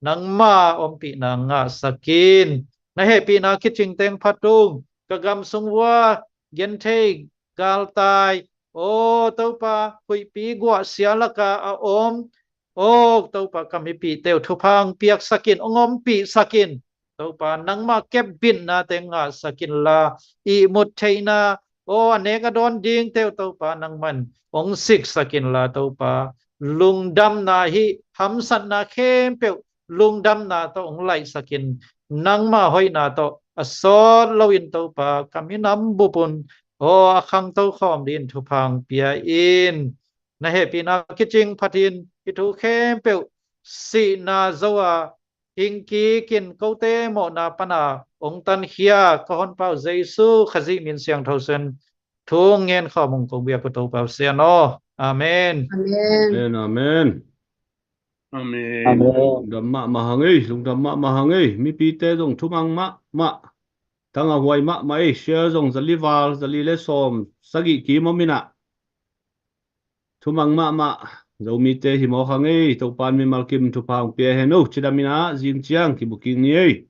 nangma ompihna ngahsak in. Na hehpihna kicing teng phat ung. Ka gam sung uh ah genthei, galtai, aw Topa, huihpi guahsia laka a om, aw Topa, ka mipihte uh thupha hong piaksak in, hong ompihsak in. Topa, nangma kepbitnate ngahsak inla, ihmut theihna, aw a nek a dawn dingte uh Topa, nangman hong siksak inla Topa, lungdamna hih hamsatna khempeuh lungdamna tawh hong laihsak in, nangma hoihna tawh a sawt loin Topa, ka minam bupun aw a khangto khawm dingin thupha hong pia in. Na hehpihna kicing phatin hih thu khempeuh sihna zo a hingkikin kote mawhna pana hong tankhia ka honpa uh Jesu Khazih min siangtho suangin thu ngen khawm ung kong biak uh Topa uh Sian aw. Amen. Amen. Amen. Amen. Amen. Lungdam mahmah hang ei, lungdam mahmah hang ei. Mipite zong thumang mahmah. Tang a huai mahmah ei, share zong zali val, zali le sawm sagih kim om inah. Thumang mahmah. Zomite hi mawk hang ei, Topan mimal kim thupha hong pia hen uh. Cidam inah zing ciang kibuking ni ei.